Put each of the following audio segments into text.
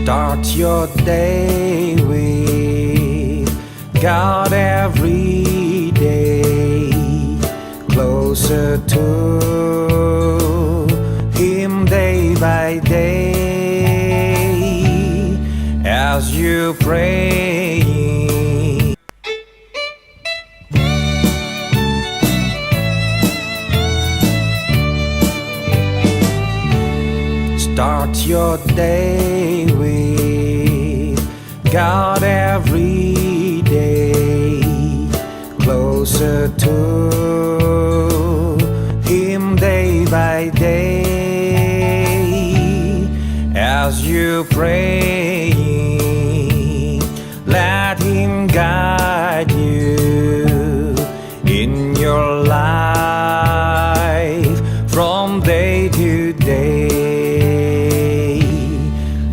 Start your day with God every day. Closer to Him day by day. As you pray, start your day with God every day. Closer to Him day by day. As you pray, let Him guide you in your life from day to day.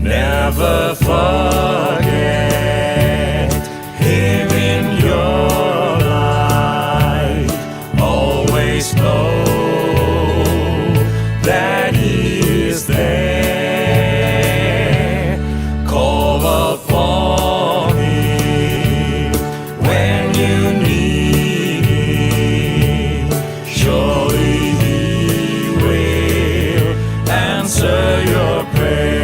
Never forget Him in your life. Always know that He is there. Call upon Him when you need Him. Surely He will answer your prayer.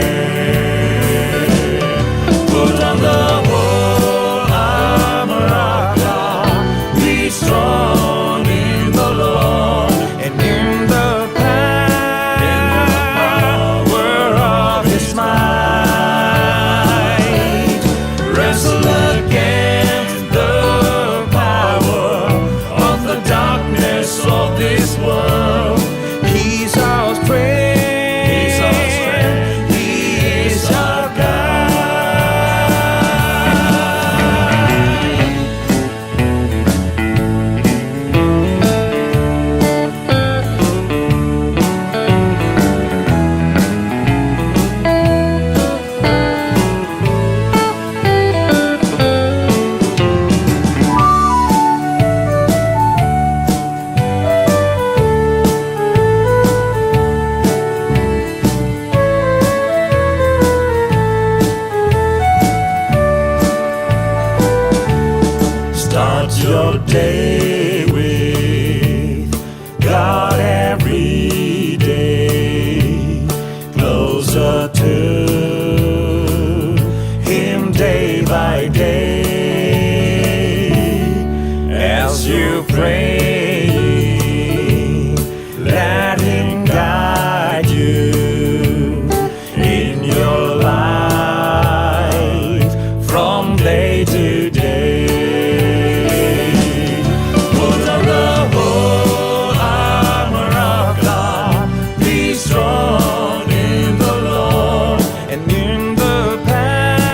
Put on the whole armor of God. Be strong in the Lord and in the power of His might. Wrestle against the power of the darkness of this world. He's our strength. He's our strength. He is our God. Start your day with God every day. Closer to Him day by day. As you pray, let Him guide you in your life from day to day. Put on the whole armor of God. Be strong in the Lord and in the power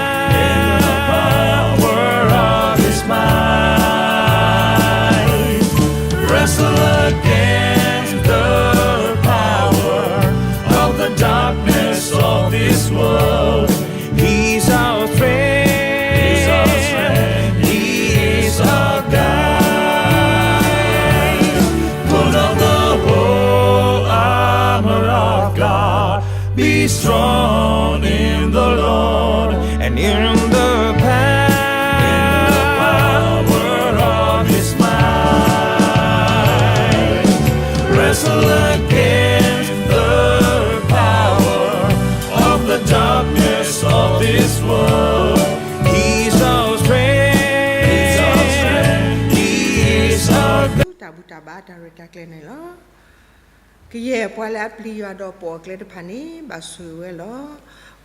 of His might. Wrestle against the power of the darkness of this world. He's our strength. He's our strength. He is our guide. Put on the whole armor of God. Be strong in the Lord and in the power, in the power of His might. Wrestle against the power of the darkness of this world. He's our strength. He's our strength. He is our God. တၢ်ဘူၣ်တၢ်ဘါတၢ်ရဲၣ်တၢ်ကျဲၤန့ၣ်လီၤ. ကယဲၢ်ပှၤလၢအပျံၤယွၤဒီးပိာ်အကျဲတဖၣ်န့ၣ် ဘၣ်ဆိၣ်ဂ့ၤဝဲလီၤ.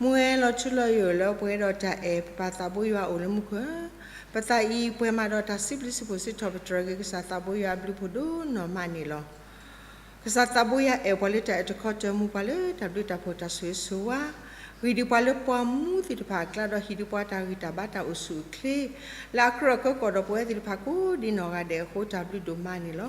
မုၢ်ဝဲလီၤထူလီၤယိာ်လၢပှဲၤဒီးတၢ်အဲၣ် ပပၢ်သးဘိယွၤအိၣ်လၢမူခိၣ်ဧၢ, ပသးအံၤပှဲၤမးဒီးတၢ်စံးဘျုးစံးဖှိၣ်စံးထီၣ်ပတြၢၤက့ၤ ကစၢ်သးဘိယွၤအဘျုးဖှိၣ်ဒိၣ်နီၢ်မးန့ၣ်လီၤ. ကစၢ်သးဘိယွၤအဲၣ်ပှၤလၢတၢ်အဲၣ်တခီတၢၤ မူပှၤလၢတၢ်ဘျုးတၢ်ဖှိၣ်တၢ်ဆိၣ်ဂ့ၤဆိၣ်ဝါ, ဂံၢ်ဒံးပှၤလၢပှၤမူသ့ၣ်တဖၣ်အကျါဒီး ဟ့ၣ်ဒံးပှၤတၢ်ဂံၢ်တၢ်ဘါတၢ်အိၣ်ဆူၣ်အိၣ်ချ့, လၢအကြၢးကဲကီၢ်ဒီးပဝဲသ့ၣ်တဖၣ်ကိးဒ်နီၢ်ဂၤဒဲးအဃိ တၢ်ဘျုးဒိၣ်မးန့ၣ်လီၤ.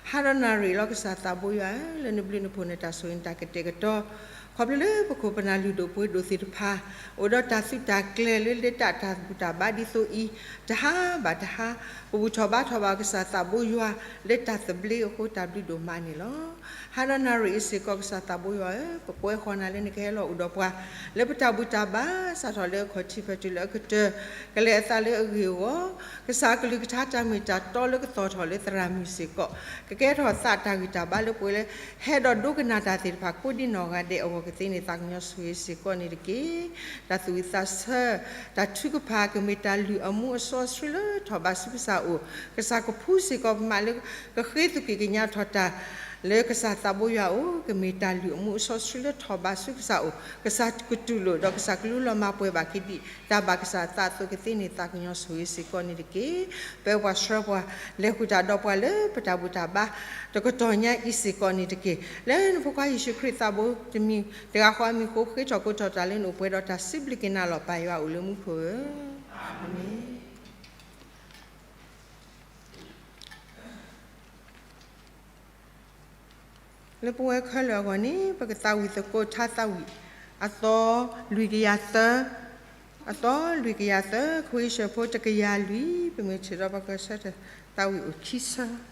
ဟါဒီးနၣ်ရံၣ်လီၤ ကစၢ်သးဘိယွၤဧၢ, လၢနဘျုးနဖှိၣ်နတၢ်ဆိၣ်ဂ့ၤနတၢ်ကတဲာ်ကတီၤ ခီဖျိလၢပခိၣ်ပနၢ်လုၢ်ဒိၣ်ပှ့ၤဒိၣ်သ့ၣ်တဖၣ် အိၣ်ဒီးတၢ်သုးတၢ်ကျဲၤလၢလၢတၢ်ဘူၣ်တၢ်ဘါဒ်သိးအံၤ, တဟါဘၣ်တဟါ ပဘူၣ်ထီၣ်ဘါထီၣ်ဘၣ်ကစၢ်သးဘိယွၤ လၢတၢ်သဘျ့အဃိ တၢ်ဘျုးဒိၣ်မးန့ၣ်လီၤ. ဟါဒီးနၣ်ရံၣ်အံၤစ့ၢ်ကီး ကစၢ်သးဘိယွၤဧၢ, ပကွဲဃီၤနၤလၢနကဟဲလီၤအိၣ်ဒီးပှၤ လၢပတၢ်ဘူၣ်တၢ်ဘါ စးထီၣ်လၢအခီၣ်ထံးဖဲတုၤလၢအကတၢၢ် ကလဲၤအသးလၢအဂ့ၢ်အဂီၢ်, ကစၢ်အကလုၢ်ကထါတၢ်မ့ၢ်တၢ်တီလၢကသီၣ်ထီၣ်လၢသရၣ်မုၣ်စ့ၢ်ကီး ကကဲထီၣ်သးတၢ်ဂံၢ်တၢ်ဘါလၢပှၤလၢ ဟဲဒီးဒိကနၣ်တၢ်သ့ၣ်တဖၣ် ကိးဒံနီၢ်ဂၤဒဲးအဂီၢ် ကသ့န့ၢ်သးကညီၤဆိၣ်ဂ့ၤစ့ၢ်ကီးန့ၣ်တက့ၢ်. တၢ်သူၣ်ဝံၣ်သးဆၢ တၢ်ထုကဖၣ် ကမ့ၢ်တၢ်လုၢ်အမူအစီဆှံလၢထီၣ်ဘးဆူကစၢ်အအိၣ်, ကစၢ်ကဖှူစ့ၢ်ကီးပမးလၢ ကဃ့သကွံၢ်ကညးထီၣ်တၢ် လၢကစၢ်သးဘိယွၤအအိၣ်, ကမ့ၢ်တၢ်လုၢ်အမူအစီဆှံလၢထီၣ်ဘးဆူကစၢ်အအိၣ်, ကစၢ်ကတူၢ်လိာ်ဒီးကစၢ်ကလူလီၤမၤပှဲၤဘၣ်က့ၤဒံး တၢ်ဘၣ်ကစၢ်သးအသိး ကသ့န့ၢ်သးကညီၤဆိၣ်ဂ့ၤစ့ၢ်ကီးန့ၣ်တက့ၢ်. ပၢပှၤဆှၢပှၤ လဲၤဃုာ်တၢ်ဒီးပှၤလၢပတၢ်ဘူၣ်တၢ်ဘါ တကတီၢ်ညါအံၤစ့ၢ်ကီးန့ၣ်တက့ၢ်. လၢနဖိခွါယ့ၣ်ၡူးခရံာ်သးဘိတမံၤတဂၤဃီအမံၤအဃိ ဃ့ထီၣ်ကိးထီၣ်တၢ်လၢနအိၣ်ပှဲၤဒီးတၢ်စံးဘျုးက့ၤနၤလီၤ ပၢ်ယွၤအိၣ်လၢမူခိၣ်ဧၢ, အၤမ့ၣ်. လၢပဝဲခဲလၢာ်အဂီၢ်န့ၣ် ပကသးဝံၣ်သကိးထါသးဝံၣ် အသီလွံၢ်ကယၤသၢ, အသီလွံၢ်ကယၤသၢ, ခွံဆၢဖိတကယၤလွံၢ်, ပမ့ၢ်ထံၣ်ဒီးပကဆၢထၢၣ်သးဝံၣ်အိၣ်ခံဆၢ.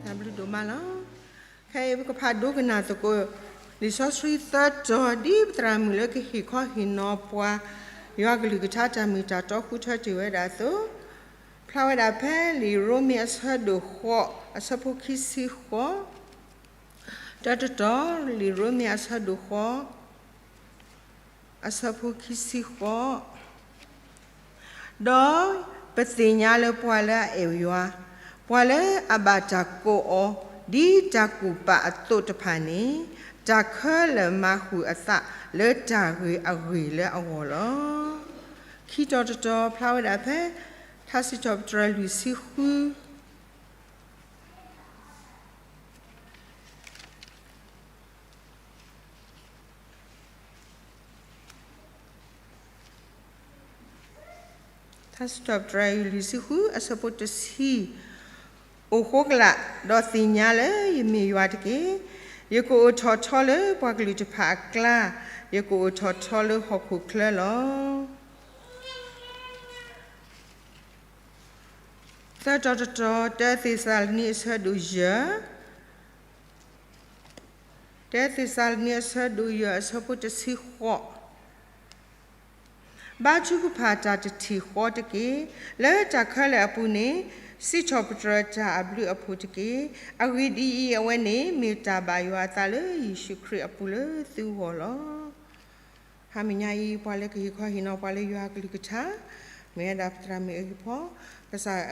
တၢ်ဘျုးဒိၣ်မးလီၤ. ခဲအံၤ ပကဖးဒိကနၣ်သကိး လံာ်စီဆှံသၢတီၤ ဒ်ပသရၣ်မုၣ်လၢကဟ့ၣ်ခီဟ့ၣ်နီၤပှၤ ယွၤကလုၢ်ကထါတၢ်မ့ၢ်တၢ်တီဃုထၢတ့ၢ်ဝဲဒၣ်အသိး, ဖျါဝဲဒၣ်ဖဲလံာ်ရိမ့ၤအဆၢဒိၣ်ဃိး အဆၢဖိခံဆံဃိး, တၢတတီၤ လံာ်ရိမ့ၤအဆၢဒိၣ်ဃိး အဆၢဖိခံဆံဃိး, ဒီးပသ့ၣ်ညါလၢပှၤလၢအအဲၣ်ယွၤ, ပှၤလၢအဘၣ်တၢ်ကိးအီၤ ဒ်တၢ်ကူၣ်ပာ်အသိးတဖၣ်န့ၣ်, တၢ်ခဲလၢာ်မၤဃုာ်အသးလၢတၢ်ဂ့ၤအဂ့ၢ်လၢအဂီၢ်လီၤ. ခံတီၤတတီၤ ဖျါဝဲဒၣ်ဖဲ ထါစံးထီၣ်ပတြၢၤလွံၢ်ဆံဃု ထါစံးထီၣ်ပတြၢၤလွံၢ်ဆံဃု အဆၢဖိတဆံ, အိၣ်ဃိကလာ် ဒီးသ့ၣ်ညါလၢယမ့ၢ်ယွၤတက့ၢ်. ယကအိၣ်ထီၣ်ထီလၢပှၤကလုာ်တဖၣ်အကျါ, ယကအိၣ်ထီၣ်ထီလၢဟီၣ်ခိၣ်ချၢလီၤ. သၢတီၤတတီၤ တၢသ့းစၤလနံအဆၢဒိၣ်ယဲၢ်, တၢသ့းစၤလနံအဆၢဒိၣ်ယဲၢ် အဆၢဖိတဆံဃိး, ဘါထုကဖၣ်တၢ်တထံၣ်ဃီတက့ၢ်. လၢတၢ်ခဲလၢာ်အပူၤန့ၣ် စံးထီၣ်ပတြၢၤတၢ်အဘျုးအဖှိၣ်တက့ၢ်. အဂ့ၢ်ဒ်အံၤ, အဝဲန့ၣ်မ့ၢ်တၢ်ဘၣ်ယွၤအသးလၢယ့ၣ်ၡူးခရံာ်အပူၤလၢသုဂီၢ်လီၤ. ဟါမညါအံၤ ပှၤလၢကဟ့ၣ်ခီဟ့ၣ်နီၤပှၤလၢယွၤအကလုၢ်ကထါ မ့ၢ်ဝဲဒၣ်ပသရၣ်မုၣ်အဟံၣ်ဖိ, ကစၢ်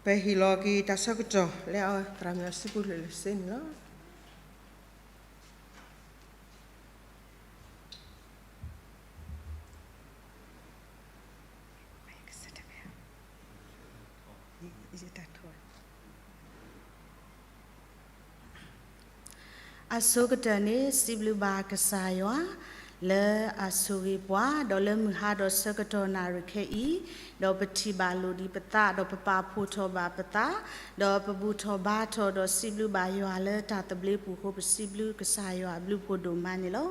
ပဟ့ၣ်လီၤက့ၤတၢ်ဆၢကတီၢ်လၢသရၣ်မုၣ်အစုပူၤလၢာ်လၢာ်စ့န့ၣ်လီၤ. ယတၢ်ထီၣ် အဆိကတၢၢ်န့ၣ် စံးဘျုးဘၣ်ကစၢ်ယွၤ လၢအဆိၣ်ဂ့ၤပှၤ ဒီးလၢမုၢ်ဟါဒီးဆၢကတီၢ်နၣ်ရံၣ်ခဲအံၤ, ဒီးပထံၣ်ဘၣ်လိာ်ဒံးပသး ဒီးပပာ်ဖှိၣ်ထီၣ်ဘၣ်ပသး, ဒီးပဘူၣ်ထီၣ်ဘါထီၣ် ဒီးစံးဘျုးဘၣ်ယွၤလၢတၢ်သဘျ့ပူၤအဃိ ပစံးဘျုးကစၢ်ယွၤအဘျုးဖးဒိၣ်မးန့ၣ်လီၤ.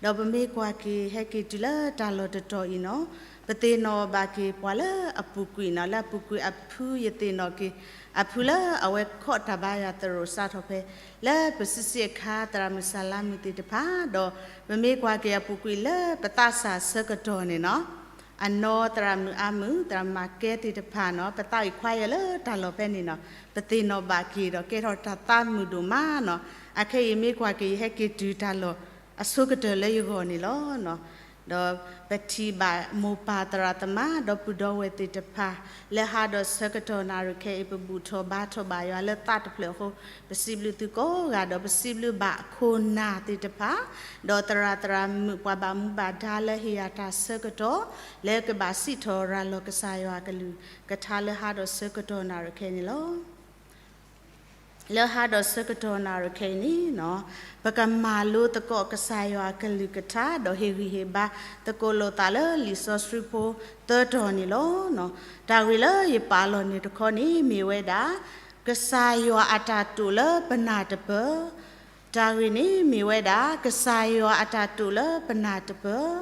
ဒီးပမ့ၢ်ကွၢ်က့ၤ ဟဲက့ၤတုၤလၢတၢ်လီၢ်တတီၤအံၤနီၤ, ပသ့ၣ်နီၣ်ဘၣ်က့ၤပှၤလၢအပူၤကွံာ်နီၤ, လၢအပူၤကွံာ်အဖု ယသ့ၣ်နီၣ်က့ၤ အဖုလၢအဝဲခီၣ်တၢ်ဘါယွၤသရိာ်စးထီၣ်ဖဲ လၢပစုစ့ၣ်အခါ သရၣ်မုၣ်စၢ်လါမုၣ်သ့ၣ်တဖၣ်, ဒီးပမ့ၢ်ကွၢ်က့ၤအပူၤကွံာ်လၢပသးစၢ်ဆၢကတီၢ်န့ၣ်နီၤ, အနီၢ်သရၣ်မုၣ်အါမုၣ် သရၣ်မုၣ်မၤကဲသ့ၣ်တဖၣ်နီၤ, ပသးဝံၣ်ခွါယဲၢ်လၢတၢ်လီၢ်ဖဲန့ၣ်နီၤ, ပသ့ၣ်နီၣ်ဘၣ်က့ၤဒီးကဲထီၣ်တၢ်သးမုာ်ဒိၣ်မးနီၤ, အခဲအံၤမ့ၢ်ကွၢ်က့ၤ ယဟဲက့ၤတုၤတၢ်လီၢ်အဆိကတၢၢ်လၢယဂီၢ်န့ၣ်လီၤ. ဒီးပထံၣ်ဘၣ်မိၢ်ပၢ်သရၣ်သမါ ဒီပုၢ်ဒီဝဲၢ်သ့ၣ်တဖၣ် လၢဟါဒီးဆၢကတီၢ်နၣ်ရံၣ်ခဲအံၤ ပဘူၣ်ထီၣ်ဘါထီၣ်ဘၣ်ယွၤလၢသးတဖျၢၣ်အဃိ ပစံးဘျုးသုကိးဂၤ ဒီးပစံးဘျုးဘၣ်ခိၣ်နၢ်သ့ၣ်တဖၣ်, ဒီးသရၣ်သရၣ်မုၣ်ပှၤဘၣ်မူဘၣ်ဒါလၢဟ့ၣ်ယၤတၢ်ဆၢကတီၢ် လၢကဘၣ်စံးထီၣ်ရၤလီၤကစၢ်ယွၤအကလုၢ်ကထါလၢဟါဒီးဆၢကတီၢ်နၣ်ရံၣ်ခဲအံၤန့ၣ်လီၤ. လၢဟါဒီးဆၢကတီၢ်နၣ်ရံၣ်ခဲအံၤန့ၣ်နီၤ, ပကမၤလိသကိးကစၢ်ယွၤအကလုၢ်ကထါ ဒီးဟ့ၣ်ဂံၢ်ဟ့ၣ်ဘါသကိးလိာ်သးလၢလံာ်စီဆှံဖိသၢတီၤန့ၣ်လီၤ. တၢ်ဂ့ၢ်လၢယပာ်လီၤန့ၣ်တခီန့ၣ် မ့ၢ်ဝဲဒၣ် ကစၢ်ယွၤအတၢ်တိာ်လၢပနၢ်တပၢၢ်, တၢ်ဂ့ၢ်န့ၣ်မ့ၢ်ဝဲဒၣ် ကစၢ်ယွၤအတၢ်တိာ်လၢပနၢ်တပၢၢ်.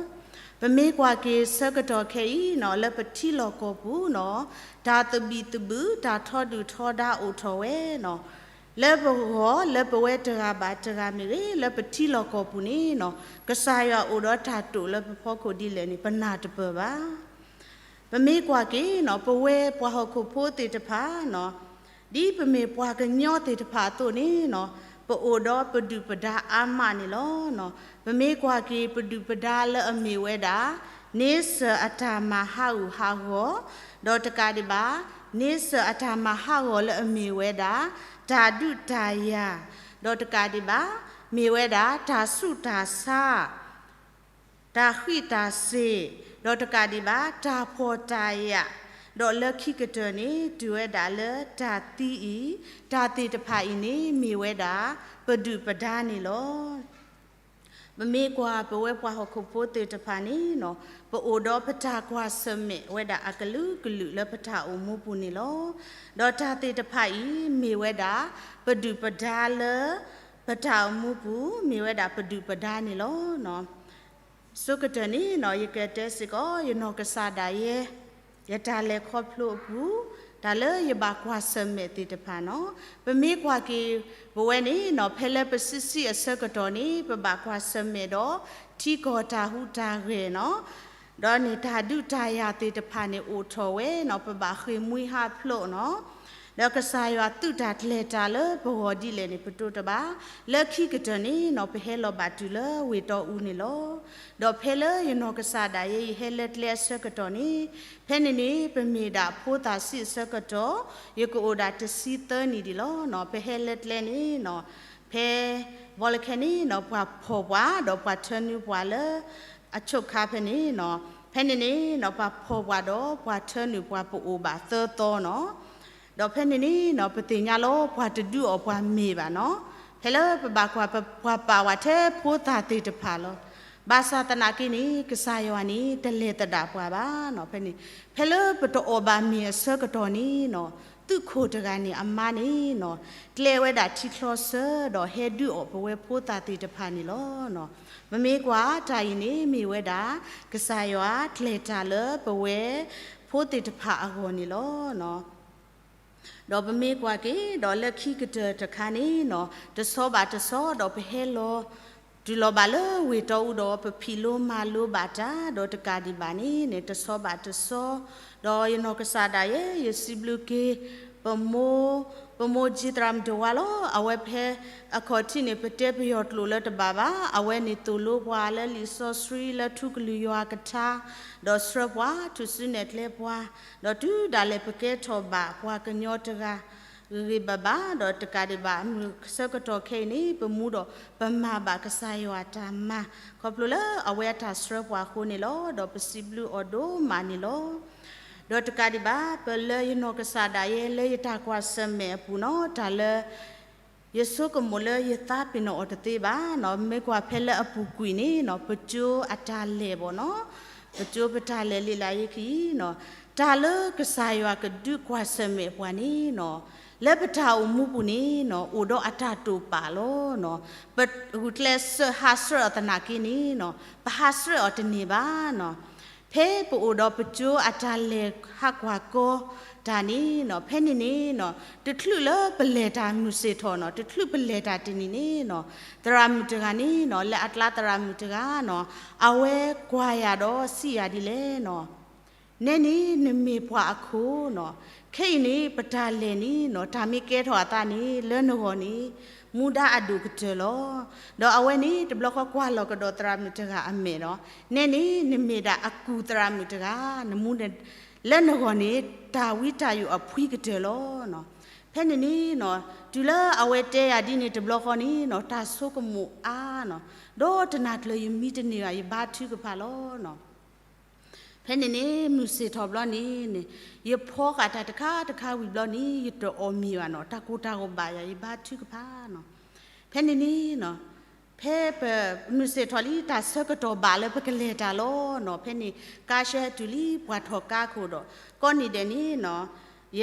ပမ့ၢ်ကွၢ်က့ၤဆၢကတီၢ်ခဲအံၤနီၤ လၢပထံလီၢ်ကီၢ်ပူၤနီၤ, တၢ်သဘံၣ်သဘုၣ် တၢ်ထီဒုၣ်ထီဒါအိၣ်ထီၣ်ဝဲနီၤ, လၢပဂီၢ် လၢပဝဲတဂၤဘၣ်တဂၤမ့ၢ်ဂ့ၤ လၢပထံလီၢ်ကီၢ်ပူၤန့ၣ်နီၤ, ကစၢ်ယွၤအိၣ်ဒီးတၢ်တိာ်လၢပဖီခိၣ်ဒ်လဲၣ်န့ၣ် ပနၢ်တပၢၢ်ဘၣ်. ပမ့ၢ်ကွၢ်က့ၤနီၤ ပဝဲပှၤဟီၣ်ခိၣ်ဖိသ့ၣ်တဖၣ်နီၤ, ဒ်ပမ့ၢ်ပှၤကညီသ့ၣ်တဖၣ်အသိးန့ၣ်နီၤ, ပအိၣ်ဒီးပဒုၣ်ပဒါအါမးန့ၣ်လီၤ. ပမ့ၢ်ကွၢ်က့ၤပဒုၣ်ပဒါလၢအမ့ၢ်ဝဲဒၣ် န့ဆၢၣ်အတၢ်မၤဟးဂူာ်ဟးဂီၤ, ဒီးတကးဒံးဘၣ် န့ဆၢၣ်အတၢ်မၤဟးဂီၤလၢအမ့ၢ်ဝဲဒၣ် တၢ်ဒုးတၢ်ယၤ, ဒီးတကးဒံးဘၣ် မ့ၢ်ဝဲဒၣ်တၢ်ဆူးတၢ်ဆါ တၢ်ဃံးတၢ်စ့ၤ, ဒီးတကးဒံးဘၣ် တၢ်ဖှီၣ်တၢ်ယာ်, ဒီးလၢခံကတၢၢ်န့ၣ် တုၤဝဲဒၣ်လၢတၢ်သံအံၤ, တၢ်သ့ၣ်တဖၣ်အံၤန့ၣ် မ့ၢ်ဝဲဒၣ် ပဒုၣ်ပဒါန့ၣ်လီၤ. ပမ့ၢ်ကွၢ်ပဝဲပှၤဟီၣ်ခိၣ်ဖိသ့ၣ်တဖၣ်န့ၣ်နီၤ, ပအိၣ်ဒီးပတၢ်ကွၢ်ဆၢၣ်မဲာ်ဝဲဒၣ်အကလုာ်ကလုာ်လၢပတၢ်အိၣ်မူပူၤန့ၣ်လီၤ. ဒီးတၢ်သ့ၣ်တဖၣ်အံၤ မ့ၢ်ဝဲဒၣ် ပဒုၣ်ပဒါလၢ ပတၢ်အိၣ်မူပူၤ မ့ၢ်ဝဲဒၣ်ပဒုၣ်ပဒါန့ၣ်လီၤ. ဆိကတၢၢ်န့ၣ်နီၤ ယကတဲစ့ၢ်ကီး ယနီၢ်ကစၢ်ဒၣ်ယဲ ယတၢ်လဲၤခီဖျိအပူၤ, တၢ်လၢယဘၣ်ကွၢ်ဆၢၣ်မဲာ်သ့ၣ်တဖၣ်နီၤ, ပမ့ၢ်ကွၢ်က့ၤ ပဝဲန့ၣ်နီၤ ဖဲလၢပစုစ့ၣ်အဆၢကတီၢ်န့ၣ် ပဘၣ်ကွၢ်ဆၢၣ်မဲာ်ဒီး ထံကီၢ်တၢ်ဟူးတၢ်ဂဲၤနီၤ, ဒီးန့ၣ်တၢ်ဒုးတၢ်ယၤသ့ၣ်တဖၣ်န့ၣ်အိၣ်ထီၣ်ဝဲနီၤ, ပဘၣ်ဃ့ၢ်မှံဟးဖျိးနီၤ, ဒီးကစၢ်ယွၤသုးတၢ်ကျဲၤတၢ်လၢပဂီၢ်ဒ်လဲၣ်န့ၣ် ပတိတဘၣ်, လၢခံကတၢၢ်န့ၣ်နီၤ ပဟဲလီၤဘၣ်တုၤလၢဝ့ၢ်တီအူန့ၣ်လီၤ. ဒီးဖဲလၢယနီၢ်ကစၢ်ဒၣ်ယဲ ယဟဲလၢကျဲအဆၢကတီၢ်န့ၣ်, ဖဲန့ၣ်န့ၣ် ပမ့ၢ်ဒၣ်ဖိသၣ်ဆံးအဆၢကတီၢ်, ယကအိၣ်ဒၣ်တဆံသၢနံၣ်ဒံးလီၤနီၤ, ပဟဲလၢကျဲန့ၣ်နီၤ, ဖဲ ဘီလၢခဲန့ၣ်နီၤ ပှၤဖီၣ်ပှၤ ဒီးပှၤထၢနုာ်ပှၤလၢ အဆိးခါဖဲန့ၣ်နီၤ, ဖဲန့ၣ်န့ၣ်နီၤ ပှၤဖီၣ်ပှၤဒီးပှၤထၢနုာ်ပှၤပအိၣ်ဘၣ်သၢသီနီၤ, ဒီးဖဲန့ၣ်န့ၣ်နီၤ ပသ့ၣ်ညါလီၤ ပှၤတဒုးအီၣ်ပှၤမ့ၤဘၣ်နီၤ, ဖဲလၢပဘၣ်ကွၢ်ပှၤပာ်ဝဲထဲဖိသၣ်သ့ၣ်တဖၣ်လီၤ. ဘၣ်ဆၣ်သနာ်က့န့ၣ် ကစၢ်ယွၤန့ၣ် တလဲၤသဒၣ်ပှၤဘၣ်နီၤ, ဖဲန့ၣ် ဖဲလၢပတအီၣ်ဘၣ်မ့ၤအဆၢကတီၢ်န့ၣ်နီၤ, သုးခိၣ်တဂၤန့ၣ် အမါန့ၣ်နီၤ, ကျဲဝဲဒၣ်ထံချီဆၢ ဒီးဟဲဒုးအီၣ်ပဝဲဖိသၣ်သ့ၣ်တဖၣ်န့ၣ်လီၤ. ပမ့ၢ်ကွၢ်တၢ်အံၤန့ၣ် မ့ၢ်ဝဲဒၣ် ကစၢ်ယွၤကျဲၤတၢ်လၢပဝဲဖိသ့ၣ်တဖၣ်အဂီၢ်န့ၣ်လီၤ. ဒီးပမ့ၢ်ကွၢ်က့ၤ ဒီးလၢခံကတၢၢ်တခါန့ၣ်နီၤ, တဆီဘၣ်တဆီ ဒီးပဟဲလီၤ တုၤလီၤဘၣ်လၢဝ့ၢ်တီအူဒီး ပဖံးလိမၤလိဘၣ်တၢ် ဒီးတကးဒံးဘၣ်န့ၣ်န့ၣ် တဆီဘၣ်တဆီ ဒီးယနီၢ်ကစၢ်ဒၣ်ယဲ ယစံးဘျုးက့ၤ ပမိၢ် ပမိၢ်ကၠံသရၣ်မုၣ်တဝါလီၤ. အဝဲဖဲအခီၣ်ထံးန့ၣ် ပတဲပယီၤကျိာ်လၢတဘၣ်ဘၣ်, အဝဲန့ၣ်သိၣ်လိပှၤလၢလံာ်စီဆှံ လၢထူကလုၢ်ယွၤကထါ, ဒီးဆှၢပှၤ ထူၣ်စုနဲၣ်ကျဲပှၤ, ဒီးတုၤဒၣ်လဲာ်ပကဲထီၣ်ဘၣ်ပှၤကညီတဂၤ ဂ့ၤဂ့ၤဘၣ်ဘၣ်, ဒီးတကးဒံးဘၣ် မုၢ်ဆၢကတီၢ်ခဲအံၤန့ၣ် ပမူဒီးပမၤဘၣ်ကစၢ်ယွၤတၢ်မၤ ခီဖျိလၢအဝဲအတၢ်ဆှၢပှၤအဃိန့ၣ်လီၤ. ဒီးပစံးဘျုးအီၤဒိၣ်မးန့ၣ်လီၤ. ဒီးတကးဒံးဘၣ် ပလၢယနီၢ်ကစၢ်ဒၣ်ယဲ လၢယတၢ်ကွၢ်ဆၢၣ်မဲာ်အပူၤနီၤ တၢ်လၢ ယဆိကမိၣ်လၢယသးပ့ၤနီၣ်အီၤတသ့ဘၣ်နီၤ, မ့ၢ်ကွၢ်ဖဲလၢအပူၤကွံာ်န့ၣ်နီၤ, ပကၠိအတၢ်လဲၤဘၣ်နီၤ, ပကၠိပတၢ်လဲၤလံလၢယခံနီၤ, တၢ်လၢကစၢ်ယွၤကဒုးကွၢ်ဆၢၣ်မဲာ်ပှၤန့ၣ်နီၤ, လၢပတၢ်အိၣ်မူပူၤန့ၣ်နီၤ, အိၣ်ဒီးအတၢ်တိာ်ပာ်လီၤနီၤ, ပဂုာ်ကျဲးစၢးဟးဆှဲးအီၤသနာ်က့န့ၣ်နီၤ, ပဟးဆှဲးအီၤတန့ၢ်ဘၣ်နီၤ. ဖဲပအိၣ်ဒီးပကၠိအတၢ်လဲၤဟးကွၢ်ကီတၢ်န့ၣ်နီၤ, ဖဲန့ၣ်န့ၣ်နီၤ, တချုးလၢပလဲၤတၢ်မုာ်ဆ့ၣ်ထီၣ်နီၤ, တချုးပလဲၤတၢ်တနံၤန့ၣ်နီၤ, သရၣ်မုၣ်တဂၤန့ၣ်နီၤ, လၢအကျါသရၣ်မုၣ်တဂၤနီၤ, အဝဲကွၢ်ယၤဒီးစံးယၤဒ်လဲၣ်နီၤ, နဲန့ၣ် နမ့ၢ်ပှၤအခိၣ်နီၤ, ခဲအံၤန့ၣ် ပတၢ်လဲၤန့ၣ်နီၤ, တၢ်မ့ၢ်ကဲထီၣ်အသးန့ၣ် လၢနဂီၢ်န့ၣ် မူဒါအဒိၣ်ကတၢၢ်လီၤ. ဒီးအဝဲန့ၣ် တဘျီဃီကွၢ်လီၤကဒီးသရၣ်မုၣ်တဂၤအမဲာ်ဒီး, နဲန့ၣ် နမ့ၢ်ဒၣ်အကူၢ်သရၣ်မုၣ်တဂၤ, နမူ လၢနဂီၢ်န့ၣ် တၢ်ဝံတၢ်ယိးအဖှံကတၢၢ်လီၤနီၤ. ဖဲန့ၣ်န့ၣ်နီၤ, တုၤလၢအဝဲတဲယၤဒ်န့ၣ်တဘျီဃီန့ၣ်နီၤ, တၢ်ဆိကမိၣ်အါနီၤ, ဒီးတနၤကျၢၤယမံတန့ၢ်ဘၣ် ယဘါထုကဖၣ်လီၤနီၤ. ဖဲန့ၣ်န့ၣ် မုၢ်ဆ့ၣ်ထီၣ်ဘျီန့ၣ်န့ၣ်, ယဖီဃာ်တၢ်တခါတခါဝံၤဘျီန့ၣ် ယတအီၣ်မ့ၤဘၣ်နီၤ, တၢ်ကိၢ်တၢ်ဂီၤဘၣ်ယၤ ယဘါထုကဖၣ်နီၤ. ဖဲန့ၣ်န့ၣ်နီၤ, ဖဲပမုၢ်ဆ့ၣ်ထီၣ်လံ တၢ်ဆၢကတီၢ်ဘၣ်လၢပကလဲၤတၢ်လီၤနီၤ, ဖဲန့ၣ် ကါဆှၢတုၤလံပှၢ်ထီၣ်ကါခိၣ်ဒီး, ကိးနံၤဒဲးန့ၣ်နီၤ, ယ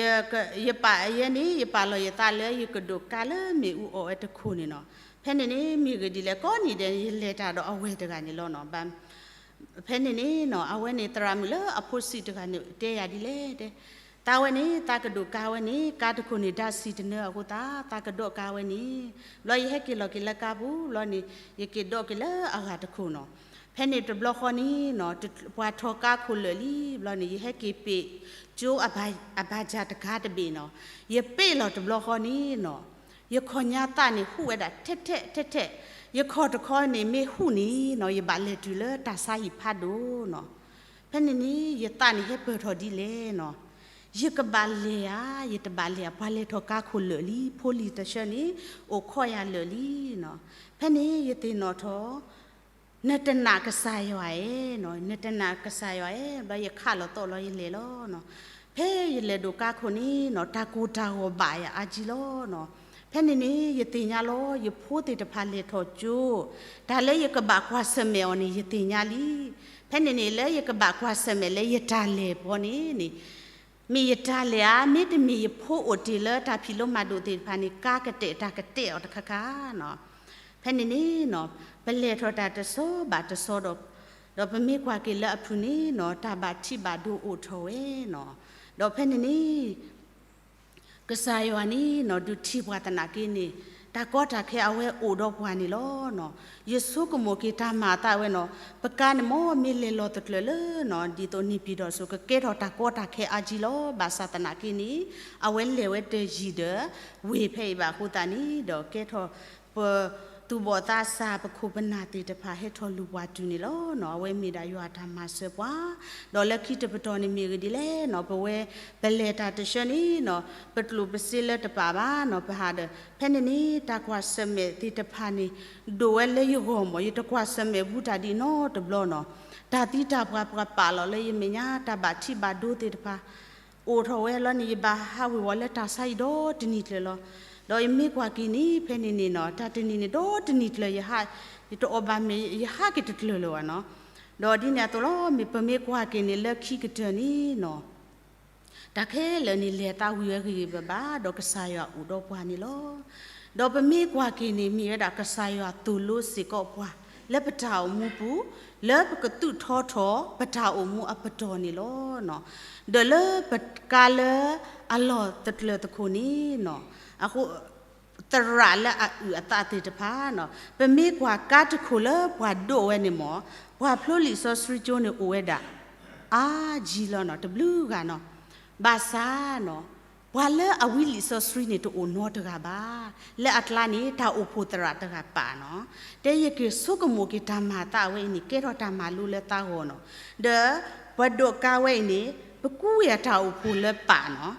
ယပာ်ယဲန့ၣ် ယပာ်လီၤယသးလၢယကဒိးကါလၢမ့ၣ်အူအီၣ်ဝဲတခိၣ်န့ၣ်နီၤ. ဖဲန့ၣ်န့ၣ် မ့ၢ်ဂ့ၢ်ဒ်လဲၣ် ကိးနံၤဒဲးန့ၣ် ယလဲၤတၢ်ဒီးအဝဲၢ်တဂၤန့ၣ်လီၤနီၤ. ဘၣ် ဖဲန့ၣ်န့ၣ်နီၤ, အဝဲန့ၣ် သရၣ်မုၣ်လၢအဖိဆံးတဂၤန့ၣ် တဲယၤဒ်လဲၣ်တဲ, သးဝဲန့ၣ် သးကဒိးကါဝဲန့ၣ် ကါတခိၣ်န့ၣ် ဒါဆံးတနၢအဃိသတး သးကဒိးကါဝဲန့ၣ်, ဘျီယဟဲက့ၤလီၤက့ၤလၢကါပူၤ ဘျီန့ၣ် ယက့ၤဒိးက့ၤလၢအဂၤတခိၣ်နီၤ. ဖဲန့ၣ်တဘျီဃီန့ၣ်နီၤ, ပှၢ်ထီၣ်ကါခိၣ်လၢာ်လံ ဘျီန့ၣ် ယဟဲက့ၤပ့းကၠိအဘၣ်စၢ်တကါတဘ့ၣ်နီၤ. ယပ့းလီၤတဘျီဃီန့ၣ်နီၤ, ယခီၣ်ညါသးန့ၣ်ဟူးဝဲဒၣ်ထဲထဲထဲထဲ, ယခီၣ်တခီန့ၣ်မ့ၢ်ဟူးန့ၣ်နီၤ, ယဘၣ်လဲၤတုၤလၢတၢ်ဆါဟံၣ်ဖးဒိၣ်နီၤ. ဖဲန့ၣ်န့ၣ် ယသးန့ၣ်ဟဲပၢၢ်ထီၣ်ဒ်လဲၣ်နီၤ, ယကဘၣ်လဲၤဧါ, ယတဘၣ်လဲၤဧါ, ပှၤလဲၤထီၣ်ကါခိၣ်လၢာ်လံ, ဖိလံၤတဆၢန့ၣ် အိၣ်ခိးယၤလၢာ်လံနီၤ. ဖဲန့ၣ်ယသ့ၣ်နီၣ်ထီၣ် နတနာ်ကစၢ်ယွၤဧါနီၤ, နတနာ်ကစၢ်ယွၤဧါ, ဘျီယခးလီၤသီၣ်လီၤယလဲၤလီၤနီၤ. ဖဲယလဲၤဒိးကါခိၣ်န့ၣ်နီၤ, တၢ်ကိၢ်တၢ်ဂီၤဘၣ်ယၤအါကံလီၤနီၤ. ဖဲန့ၣ်န့ၣ် ယသ့ၣ်ညါလီၤ ယဖိသ့ၣ်တဖၣ်လဲၤထီၣ်ကၠိ, တၢ်လၢယကဘၣ်ကွၢ်ဆၢၣ်မဲာ်အီၤန့ၣ် ယသ့ၣ်ညါလံ. ဖဲန့ၣ်န့ၣ် လၢယကဘၣ်ကွၢ်ဆၢၣ်မဲာ်လၢယတၢ်လဲၤပီန့ၣ်န့ၣ် မ့ၢ်ယတၢ်လဲၤဧါ, မ့တမ့ၢ်ယဖိအိၣ်တ့ၢ်လၢတၢ်ဖံးလိမၤဒိးသ့ၣ်တဖၣ်န့ၣ် ကါကတဲာ်တၢ်ကတဲာ်အီၤတခါခါနီၤ. ဖဲန့ၣ်န့ၣ်နီၤ, ပလဲၤထီၣ်တၢ်တဆီဘၣ်တဆီဒီး, ဒီးပမ့ၢ်ကွၢ်က့ၤလၢအဖုၣ်န့ၣ်နီၤ, တၢ်ဘၣ်ထံးဘၣ်ဒိအိၣ်ထီၣ်ဝဲနီၤ. ဒီးဖဲန့ၣ်န့ၣ် ကစၢ်ယွၤန့ၣ်နီၤ, ဒုးထံၣ်ပှၤသနာ်က့န့ၣ်, တၢ်ကီတၢ်ခဲအဝဲအိၣ်ဒီးပှၤန့ၣ်လီၤနီၤ. ယဆိကမိၣ်က့ၤတၢ်မၤအသးဝဲနီၤ, ပကါန့ၣ်မ့ၢ်မ့ၢ်လဲၤလီၤသကျၢၤလၢနီၤ, ဒ်သိးန့ၣ်ပံၤဒီးစိၤ ကကဲထီၣ်တၢ်ကီတၢ်ခဲအါကံလီၤ. ဘၣ်ဆၣ်သနာ်က့န့ၣ်, အဝဲလဲၤဝဲတယံၤဒီး ဝ့ၢ်ဖဲအံၤဘၣ်အဃိသတးန့ၣ်, ဒီးကဲထီၣ် ပသူၣ်ဘီၣ်သးစၢ် ပခိၣ်ပနၢ်သ့ၣ်တဖၣ် ဟဲထီၣ်လူၤပှၤတုၤန့ၣ်လီၤနီၤ. အဝဲမ့ၢ်ဒၣ်ယွၤတၢ်မၤစၢၤပှၤ, ဒီးလၢခံတပတီၢ်န့ၣ်မ့ၢ်ဂ့ၢ်ဒ်လဲၣ်နီၤ, ပဝဲပလဲၤတၢ်တဆၢန့ၣ်နီၤ, ပကျိၣ်ပစ့လၢတပာ်ဘၣ်နီၤ, ပဟးဒီး, ဖဲန့ၣ်န့ၣ် တၢ်ကွၢ်ဆၢၣ်မဲာ်သ့ၣ်တဖၣ်န့ၣ် ဒိၣ်ဝဲလၢယဂီၢ်မး, ယတကွၢ်ဆၢၣ်မဲာ်ဘူးတၢ်ဒ်နီတဘျီနီၤ. တၢ်သံတၢ်ပှၢ်ပှၤပာ်လီၤလၢယမဲာ်ညါ, တၢ်ဘၣ်ထံးဘၣ်ဒိသ့ၣ်တဖၣ် အိၣ်ထီၣ်ဝဲလီၤန့ၣ် ယဘၣ်ဟးဝ့ၤဝီၤလၢတၢ်ဆါအံၤဒီတနံၤကျၢၤလီၤ. ဒီးယမ့ၢ်ကွၢ်က့ၤန့ၣ် ဖဲန့ၣ်န့ၣ်နီၤ, တၢ်တနံၤန့ၣ် ဒီတနံၤကျၢၤ ယဟး, ယတအီၣ်ဘၣ်မ့ၤ ယဟးက့ၤတကျၢၤလၢၤဘၣ်နီၤ. ဒီးဒ်န့ၣ်အသိးလီၤ, မ့ၢ်ပမ့ၢ်ကွၢ်က့ၤန့ၣ် လၢခံကတၢၢ်န့ၣ်နီၤ, တၢ်ခဲလၢာ်န့ၣ် လဲၤသးဝံၤဝဲဂ့ၤဂ့ၤဘၣ်ဘၣ်, ဒီးကစၢ်ယွၤအိၣ်ဒီးပှၤန့ၣ်လီၤ. ဒီးပမ့ၢ်ကွၢ်က့ၤန့ၣ် မ့ၢ်ဝဲဒၣ်ကစၢ်ယွၤသိၣ်လိစ့ၢ်ကီးပှၤ လၢပတၢ်အိၣ်မူပူၤ, လၢပကသူၣ်ထီထီၣ် ပတၢ်အိၣ်မူအပတီၢ်န့ၣ်လီၤ. ဒီးလၢပကါလၢအလီၢ်သကျၢၤသခိၣ်န့ၣ်နီၤ, အဃိ သရၣ်လၢအအုၣ်အသးသ့ၣ်တဖၣ်နီၤ, ပမ့ၢ်ကွၢ်ကါတခိၣ်လၢပှၤဒိးဝဲန့ၣ်မး, ပှၤဖျိလံာ်စီဆှံကၠိန့ၣ်အိၣ်ဝဲဒၣ် အါကံလီၤနီၤ, တဘျုးဂၤနီၤ. ဘၣ်ဆၣ်နီၤ, ပှၤလၢအဝံလံာ်စီဆှံန့ၣ်တအိၣ်နီတဂၤဘၣ်. လၢအကျါန့ၣ် တၢ်အိၣ်ဖှိၣ်သရၣ်တဂၤပာ်နီၤ. တဲယက့ၤဆိကမိၣ်က့ၤတၢ်မၤသးဝဲအံၤန့ၣ် ကဲထီၣ်တၢ်မၤလိလၢသးဂီၢ်နီၤ. ဒီးပှၤဒိးကါဝဲအံၤန့ၣ် ပကူဝဲတၢ်အိၣ်ဖှိၣ်လၢပာ်နီၤ,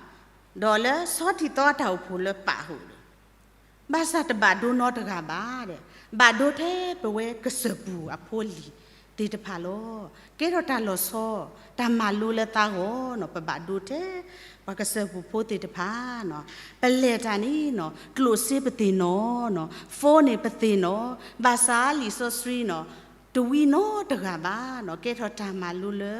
ဒီးလၢဆီထံသီတၢ်အိၣ်ဖှိၣ်လၢပာ်အဃိဒီး ဘၣ်ဆၣ်တဘၣ်ဒိနီတဂၤဘၣ်ဒီး, ဘၣ်ဒိထဲပဝဲကစၢၢ်ပူၤအဖိလံၤ သ့ၣ်တဖၣ်လီၤ. ကဲထီၣ်တၢ်လီၤဆီ, တၢ်မၤလိလၢသးဂီၢ်နီၤ, ပဘၣ်ဒိထဲ ပှၤကစၢၢ်ပူၤဖိသ့ၣ်တဖၣ်နီၤ, ပလဲၤတၢ်န့ၣ်နီၤ ကျိၣ်စ့ပသ့ၣ်နီၣ်နီၤ, phoneန့ၣ်ပသ့ၣ်နီၣ်, ဘၣ်ဆၣ်လံာ်စီဆှံနီၤ တဝံနီတဂၤဘၣ်နီၤ, ကဲထီၣ်တၢ်မၤလိလၢ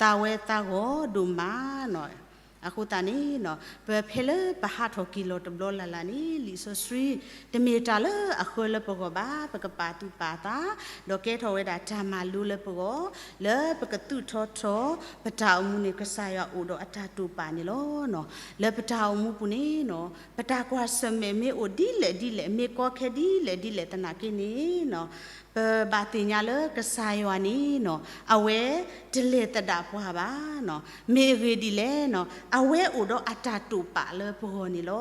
သးဝဲသးဂီၢ်ဒိၣ်မးနီၤ. အဃိသတးန့ၣ်နီၤ ပဖဲလၢပဟးထီၣ်က့ၤလီၤတဘျီလၢ်လၢ်န့ၣ် လံာ်စီဆှံ တမ့ၢ်တၢ်လၢအဃၢလၢပဂီၢ်ဘၣ်, ပကပာ်သူၣ်ပာ်သး, ဒီးကဲထီၣ်ဝဲဒၣ်တၢ်မၤလိလၢပဂီၢ်, လၢပကသူၣ်ထီထီ ပတၢ်အိၣ်မူန့ၣ် ကစၢ်ယွၤအိၣ်ဒီးအတၢ်တိာ်ပာ်န့ၣ်လီၤ. လၢပတၢ်အိၣ်မူပူၤန့ၣ်နီၤ ပတၢ်ကွၢ်ဆၢၣ်မဲာ်မ့ၢ်အိၣ်ဒ်လဲၣ်ဒ်လဲၣ်, မ့ၢ်ကီခဲဒ်လဲၣ်ဒ်လဲၣ်သနာ်က့န့ၣ်နီၤ ပဘၣ်သ့ၣ်ညါလၢကစၢ်ယွၤန့ၣ်နီၤ အဝဲတလဲၤသဒၣ်ပှၤဘၣ်နီၤ. မ့ၢ်အဂ့ၢ်ဒ်လဲၣ်နီၤ အဝဲအိၣ်ဒီးအတၢ်တိာ်ပာ်လၢပဂီၢ်န့ၣ်လီ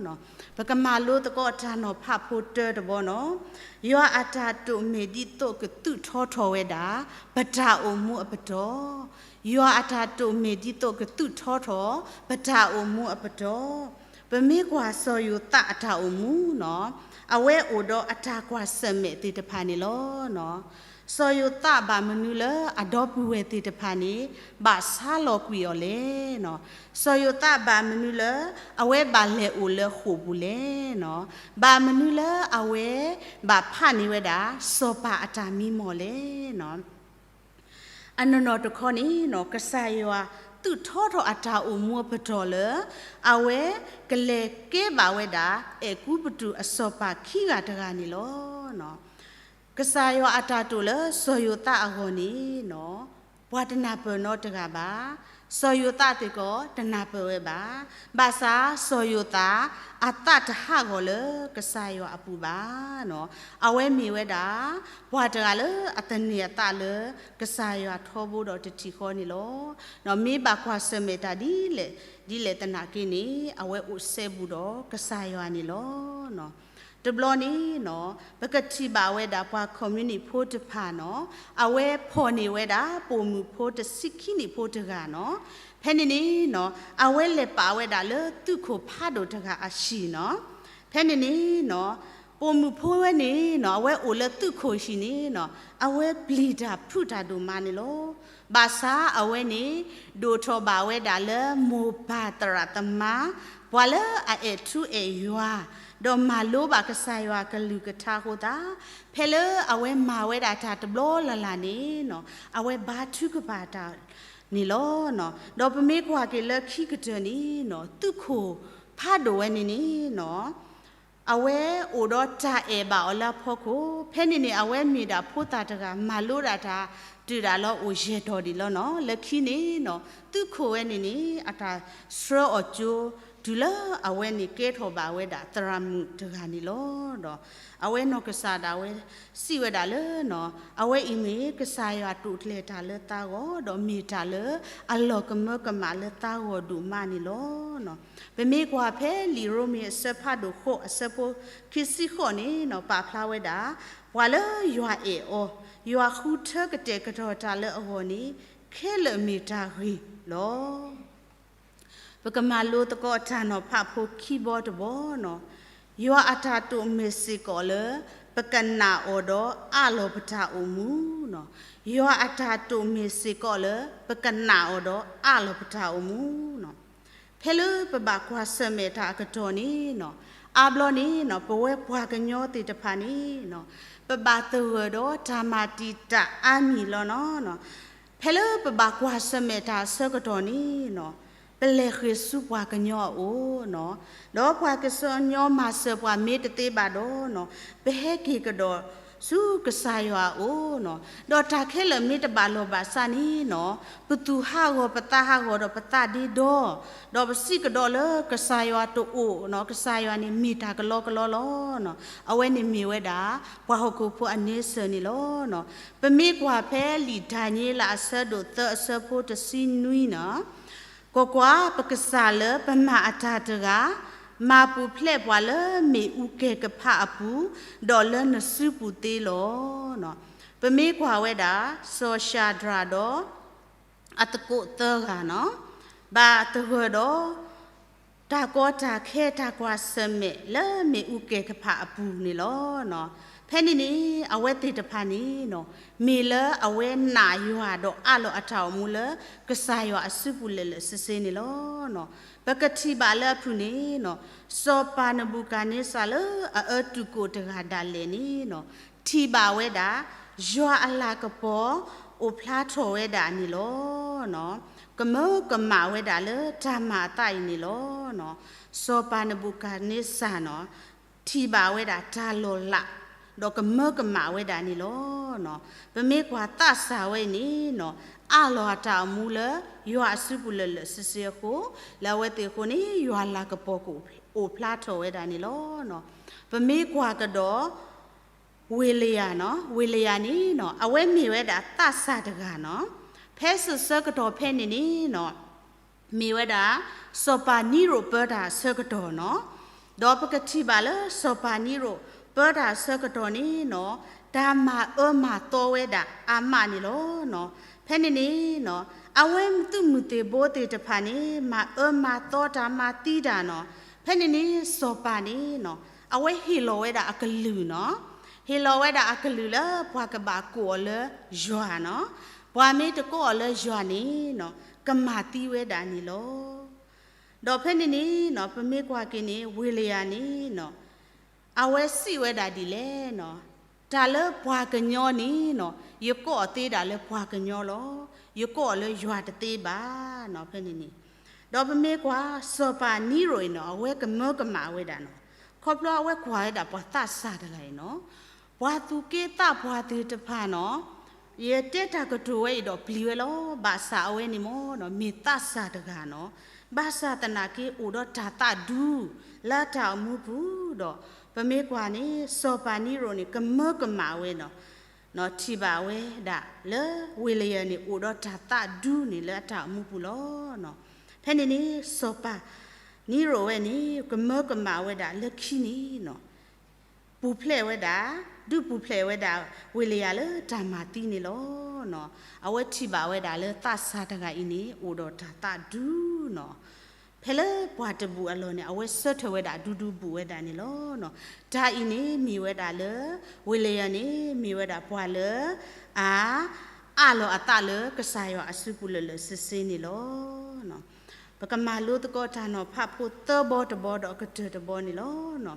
ၤ. ပကမၤလိသကိးတၢ်နီၤဖးဖိတၢတဘီနီၤ, ယွၤအတၢ်တိာ်မ့ၢ်ဒ်သိးကသူၣ်ထီထီၣ်ဝဲဒၣ် ပတၢ်အိၣ်မူအပတီၢ်, ယွၤအတၢ်တိာ်မ့ၢ်ဒ်သိးကသူၣ်ထီထီၣ် ပတၢ်အိၣ်မူအပတီၢ်. ပမ့ၢ်ကွၢ်စီၤယိၤသးအတၢ်အိၣ်မူနီၤ အဝဲအိၣ်ဒီးအတၢ်ကွၢ်ဆၢၣ်မဲာ်သ့ၣ်တဖၣ်န့ၣ်လီၤ. စီၤယိၤသးဘၣ်မနုၤလၢအဒီပုၢ်ဝဲၢ်သ့ၣ်တဖၣ်န့ၣ် ဘၣ်ဆါလီၤကွံာ်အီၤလဲၣ်နီၤ. စီၤယိၤသးဘၣ်မနုၤလၢအဝဲဘၣ်လဲၤအိၣ်လၢဃိာ်ပူၤလဲၣ်နီၤ. ဘၣ်မနုၤလၢအဝဲဘၣ်ဖးန့ၢ်ဝဲဒၣ် စီၤပၤအတၢ်မံမီၢ်လဲၣ်နီၤ. အနီၢ်နီၢ်တခီန့ၣ်နီၤ ကစၢ်ယွၤသူၣ်ထီထီၣ်အတၢ်အိၣ်မူအပတီၢ်လၢ အဝဲကလဲၤကဲဘၣ်ဝဲဒၣ် အဲၤကူပတူးအစီၤပၤခံဂၤတဂၤန့ၣ်လီၤ. ကစၢ်ယွၤအတၢ်တိာ်လၢစီၤယိၤသးအဂီၢ်န့ၣ်နီၤ ပှၤတနၢ်ပၢၢ်နီတဂၤဘၣ်, စီၤယိၤသးစ့ၢ်ကီးတနၢ်ပၢၢ်ဝဲဘၣ်. ဘၣ်ဆၣ်စီၤယိၤသး အသးတဟးဂီၤလၢကစၢ်ယွၤအပူၤဘၣ်နီၤ. အဝဲမ့ၢ်ဝဲဒၣ် ပှၤတဂၤလၢအသန့ၤအသးလၢကစၢ်ယွၤထီဘိဒီးတထံၣ်ဃီန့ၣ်လီၤ. မ့ၢ်ဘၣ်ကွၢ်ဆၢၣ်မဲာ်တၢ်ဒ်လဲၣ်ဒ်လဲၣ်သနာ်က့န့ၣ် အဝဲအိၣ်စဲဘူးဒီးကစၢ်ယွၤန့ၣ်လီၤ. တဘျီန့ၣ်နီၤ ပကထံၣ်ဘၣ်ဝဲဒၣ်ပှၤ communist ဖိတဖၣ်နီၤ အဝဲဖီၣ်န့ၢ်ဝဲဒၣ်ပိာ်မုၣ်ဖိတဆံခံနံၣ်ဖိတဂၤနီၤ. ဖဲန့ၣ်န့ၣ်နီၤ အဝဲလဲၤပာ်ဝဲဒၣ်လၢသုးခိၣ်ဖးဒိၣ်တဂၤအဟံၣ်နီၤ. ဖဲန့ၣ်န့ၣ်နီၤ ပိာ်မုၣ်ဖိဝဲန့ၣ်နီၤ အဝဲအိၣ်လၢသုးခိၣ်ဟံၣ်န့ၣ်နီၤ အဝဲပျံၤတၢ်ဖုးတၢ်ဒိၣ်မးန့ၣ်လီၤ. ဘၣ်ဆၣ်အဝဲန့ၣ် ဒိၣ်ထီၣ်ဘၣ်ဝဲဒၣ်လၢမိၢ်ပၢ်သရၣ်သမါ ပှၤလၢအအဲၣ်ထူအဲၣ်ယွၤ ဒီးမၤလိဘၣ်ကစၢ်ယွၤကလုၢ်ကထါအဃိသတး ဖဲလၢအဝဲမၤဝဲဒၣ်တၢ်တဘျီလၢ်လၢ်န့ၣ်နီၤ အဝဲဘါထုကဖၣ်တၢ်န့ၣ်လီၤ. ဒီးပမ့ၢ်ကွၢ်က့ၤလၢခံကတၢၢ်န့ၣ်နီၤ သုးခိၣ်ဖးဒိၣ်ဝဲန့ၣ်န့ၣ်နီၤ အဝဲအိၣ်ဒီးတၢ်အဲၣ်ဘၣ်အီၤလၢအဖီခိၣ် ဖဲန့ၣ်န့ၣ် အဝဲမ့ၢ်ဒၣ်ဖိသၣ်တဂၤ မၤလိဒၣ်တၢ် တုၤဒၣ်လၢအိၣ်ယဲၢ်တီၢ်ဒံးလီၤနီၤ. လၢခံန့ၣ်နီၤ သုးခိၣ်ဝဲန့ၣ်န့ၣ် အတၢ်ဆှၢအီၤကၠိ တုၤလၢအဝဲန့ၣ်ကဲထီၣ်ဘၣ်ဝဲဒၣ်သရၣ်မုၣ်တဂၤန့ၣ်လီၤ. ဒီးအဝဲနီၢ်ကစၢ်ဒၣ်ဝဲစံးဝဲဒၣ်လၢနီၤ အဝဲအံၤမ့ၢ်ကစၢ်ယွၤတိာ်ကျဲၤတၢ်လၢသးဂီၢ် ဒီးမ့ၢ်တၢ်လၢအလီၤကမၢကမၣ်လၢသးဂီၢ်ဒိၣ်မးန့ၣ်လီၤ. ပမ့ၢ်ကွၢ်ဖဲလံာ်ရိမ့ၤအဆၢဖးဒိၣ်ဃိးအဆၢဖိခံဆံဃိးန့ၣ်နီၤ ပာ်ဖျါဝဲဒၣ် ပှၤလၢယွၤအဲၣ်အီၤ ယွၤဃုထၢကတဲာ်ကတီၤတၢ်လၢအဂီၢ်န့ၣ် ခဲလၢာ်မ့ၢ်တၢ်ဂ့ၤလီၤ. ပကမၤလိသကိးတၢ်နီၤဖးဖိခံဘီတဘီနီၤ, ယွၤအတၢ်တိာ်မ့ၢ်စ့ၢ်ကီးလၢ ပကနာ်အီၤဒီးအးလီၤပတၢ်အိၣ်မူနီၤ, ယွၤအတၢ်တိာ်မ့ၢ်စ့ၢ်ကီးလၢ ပကနာ်အီၤဒီးအးလီၤပတၢ်အိၣ်မူနီၤ. ဖဲလၢပဘၣ်ကွၢ်ဆၢၣ်မဲာ်တၢ်အကတီၢ်န့ၣ်နီၤ, အါဘျီန့ၣ်နီၤ ပဝဲပှၤကညီသ့ၣ်တဖၣ်န့ၣ်နီၤ, ပဘၣ်သဂၢၢ်ဒီးတၢ်မၤတံာ်တာ်အါမံၤလီၤနီၤ. ဖဲလၢပဘၣ်ကွၢ်ဆၢၣ်မဲာ်တၢ်အဆၢကတီၢ်န့ၣ်နီၤ, ပလဲၤဃ့ၢ်ဆူပှၤကညီအအိၣ်နီၤ, ဒီးပှၤကညီမၤစၢၤပှၤမ့ၢ်တသ့ဘၣ်ဒီးနီၤ, ပဟဲက့ၤကဒီးဆူကစၢ်ယွၤအအိၣ်နီၤ, ဒီးတၢ်ခဲလၢာ်မ့ၢ်တဘၣ်လီၢ်ဘၣ်စးန့ၣ်နီၤ, ပသူၣ်ဟးဂီၤပသးဟးဂီၤဒီးပသးဒ့ဒီ, ဒီးပစံးကဒီးလၢကစၢ်ယွၤတအိၣ်နီၤ, ကစၢ်ယွၤန့ၣ်မ့ၢ်တၢ်ကလီကလီလီၤနီၤ. အဝဲန့ၣ်မ့ၢ်ဝဲဒၣ် ပှၤဟီၣ်ခိၣ်ဖိအန့ဆၢၣ်န့ၣ်လီၤနီၤ. ပမ့ၢ်ကွၢ်ဖဲလံာ်ဒၤနံးယ့လးအဆၢဒိၣ်သၢအဆၢဖိတဆံနွံနီၤ, ကွၢ်ကွၢ်, ပကစၢ်လၢပမၤအတၢ်တဂၤ, မၤပူၤဖျဲးပှၤလၢမ့ၣ်အူကဲၤကဖးအပူၤ, ဒီးလၢနစုပူၤသ့လီၤနီၤ. ပမ့ၢ်ကွၢ်ဝဲဒၣ် စီၤၡၤဒြးဒီး အသကိးသၢဂၤနီၤ, ဘၣ်သဂၢၢ်ဒီး တၢ်ကီတၢ်ခဲတၢ်ကွၢ်ဆၢၣ်မဲာ်လၢမ့ၣ်အူကဲၤကဖးအပူၤန့ၣ်လီၤနီၤ. ဖဲန့ၣ်န့ၣ် အဝဲသ့ၣ်တဖၣ်န့ၣ် မ့ၢ်လၢအဝဲနာ်ယွၤဒီးအးလီၤအတၢ်အိၣ်မူလၢ ကစၢ်ယွၤအစုပူၤလၢာ်လၢာ်ဆ့ဆ့န့ၣ်လီၤ. ပကထံၣ်ဘၣ်လၢအဖုၣ်န့ၣ် စီၤပၤနဘူၤခၣ်န့စၢ်လၢအအၢတုၤကိာ်တဂၤဒၣ်လဲာ်န့ၣ် ထံၣ်ဘၣ်ဝဲဒၣ် ယွၤအလၤကပီၤ အိၣ်ဖျါထီၣ်ဝဲဒၣ်န့ၣ်လီၤ. ကမၢကမၣ်ဝဲဒၣ်လၢတၢ်မၤအသးအံၤန့ၣ်လီၤ. စီၤပၤနဘူၤခၣ်န့စၢ်န့ၣ် ထံၣ်ဘၣ်ဝဲဒၣ်တၢ်လီၤလး ဒီးကမၢကမၣ်ဝဲဒၣ်န့ၣ်လီၤ. ပမ့ၢ်ကွၢ်သးစၢ်ဝဲအံၤန့ၣ် အးလီၤအတၢ်အိၣ်မူလၢ ယွၤအစုပူၤလၢာ်လၢာ်ဆ့ဆ့အဃိ, လၢအဝဲသ့ၣ်အဃိန့ၣ် ယွၤလၤကပီၤကအိၣ်ဖျါထီၣ်ဝဲဒၣ်န့ၣ်လီၤ. ပမ့ၢ်ကွၢ်ကဒီး ဝ့လယၤန့ၣ်, ဝ့လယၤန့ၣ် အဝဲမ့ၢ်ဝဲဒၣ်သးစၢ်တဂၤန့ၣ်, ဖဲစ့ၢ်ဆၢကတီၢ်ဖဲန့ၣ်န့ၣ် မ့ၢ်ဝဲဒၣ် စီၤပၤနံရိၣ်ပၢတၢ်ဆၢကတီၢ်န့ၣ်, ဒီးပကထံၣ်ဘၣ်လၢ စီၤပၤနံရိၣ်ပၢတၢ်ဆၢကတီၢ်န့ၣ် တၢ်မၤအၢမၤသီဝဲဒၣ်အါမးန့ၣ်လီၤ. ဖဲန့ၣ်န့ၣ် အဝဲသုးမုၢ်သံၣ်ဘိသ့ၣ်တဖၣ်န့ၣ် မၤအၢမၤသီတၢ်မၤသံတၢ်န့ၣ်, ဖဲန့ၣ်န့ၣ် စီၤပၤန့ၣ် အဝဲဟ့ၣ်လီၤဝဲဒၣ်အကလုၢ်န့ၣ်, ဟ့ၣ်လီၤဝဲဒၣ်အကလုၢ်လၢပှၤကဘၣ်ကိးအီၤလၢယွၤန့ၣ်, ပှၤမ့ၢ်တကိးအီၤလၢယွၤန့ၣ် ကမၤသံဝဲဒၣ်န့ၣ်လီၤ. ဒီးဖဲန့ၣ်န့ၣ် ပမ့ၢ်ကွၢ်က့ၤန့ၣ် ဝ့လယၤန့ၣ် အဝဲစံးဝဲဒၣ်ဒ်လဲၣ်န့ၣ်, တၢ်လၢပှၤကညီန့ၣ် ယကိးအီၤသ့ဒၣ်လၢပှၤကညီလီၤ. ယကိးအီၤလၢယွၤတသ့ဘၣ်န့ၣ် ဖဲန့ၣ်န့ၣ်, ဒီးပမ့ၢ်ကွၢ် စီၤပၤနံရိၣ်အံၤန့ၣ် အဝဲကမၢကမၣ်ဝဲဒၣ်န့ၣ်, ခီဖျိအဝဲကွၢ်ဝဲဒၣ်ပှၤသးစၢ်တဂၤအံၤန့ၣ်, ပှၤသူၣ်က့သးပှၢ်သ့ၣ်တဖၣ်န့ၣ် ယတဲတၢ်ကတိၤဝဲအံၤဒီးပျံၤဝဲလီၤ. ဘၣ်ဆၣ်အဝဲန့ၣ်မ့ၢ်န့ၣ် မ့ၢ်သးစၢ်တဂၤန့ၣ်, ဘၣ်ဆၣ်သနာ်က့အိၣ်ဒီးတၢ်သးဒူ လၢတၢ်အိၣ်မူပူၤဒီး, ပမ့ၢ်ကွၢ်န့ၣ် စီၤပၤနံရိၣ်န့ၣ် ကမၢကမၣ်ဝဲန့ၣ်, ထံၣ်ဘၣ်ဝဲဒၣ်လၢဝ့လယၤန့ၣ် အိၣ်ဒီးတၢ်သးဒူန့ၣ်လၢအတၢ်အိၣ်မူပူၤလီၤ. ဖဲန့ၣ်န့ၣ် စီၤပၤနံရိၣ်ဝဲန့ၣ် ကမၢကမၣ်ဝဲဒၣ်လၢခံန့ၣ် ပူၤဖျဲးဝဲဒၣ်, ဒုးပူၤဖျဲးဝဲဒၣ် ဝ့လယၤလၢတၢ်မၤသံန့ၣ်လီၤ. အဝဲထံၣ်ဘၣ်ဝဲဒၣ်လၢသးစၢ်တဂၤအံၤန့ၣ် အိၣ်ဒီးတၢ်သးဒူန့ၣ်, ဖဲလၢပှၤတဘူၣ်အလီၢ်န့ၣ် အဝဲဆၢထၢၣ်ဝဲဒၣ်ဒူဒူဘူၣ်ဝဲဒၣ်န့ၣ်လီၤ. တၢ်အံၤန့ၣ်မ့ၢ်ဝဲဒၣ်လၢ ဝ့လယၤန့ၣ် မ့ၢ်ဝဲဒၣ်ပှၤလၢ အ အးလီၤအသးလၢကစၢ်ယွၤအစုပူၤလၢာ်လၢာ်ဆ့ဆ့န့ၣ်လီၤ. ပကမၤလိသကိးတၢ်နီၤဖးဖိသၢဘီတဘီဒီးအကတၢၢ်တဘီန့ၣ်လီၤ.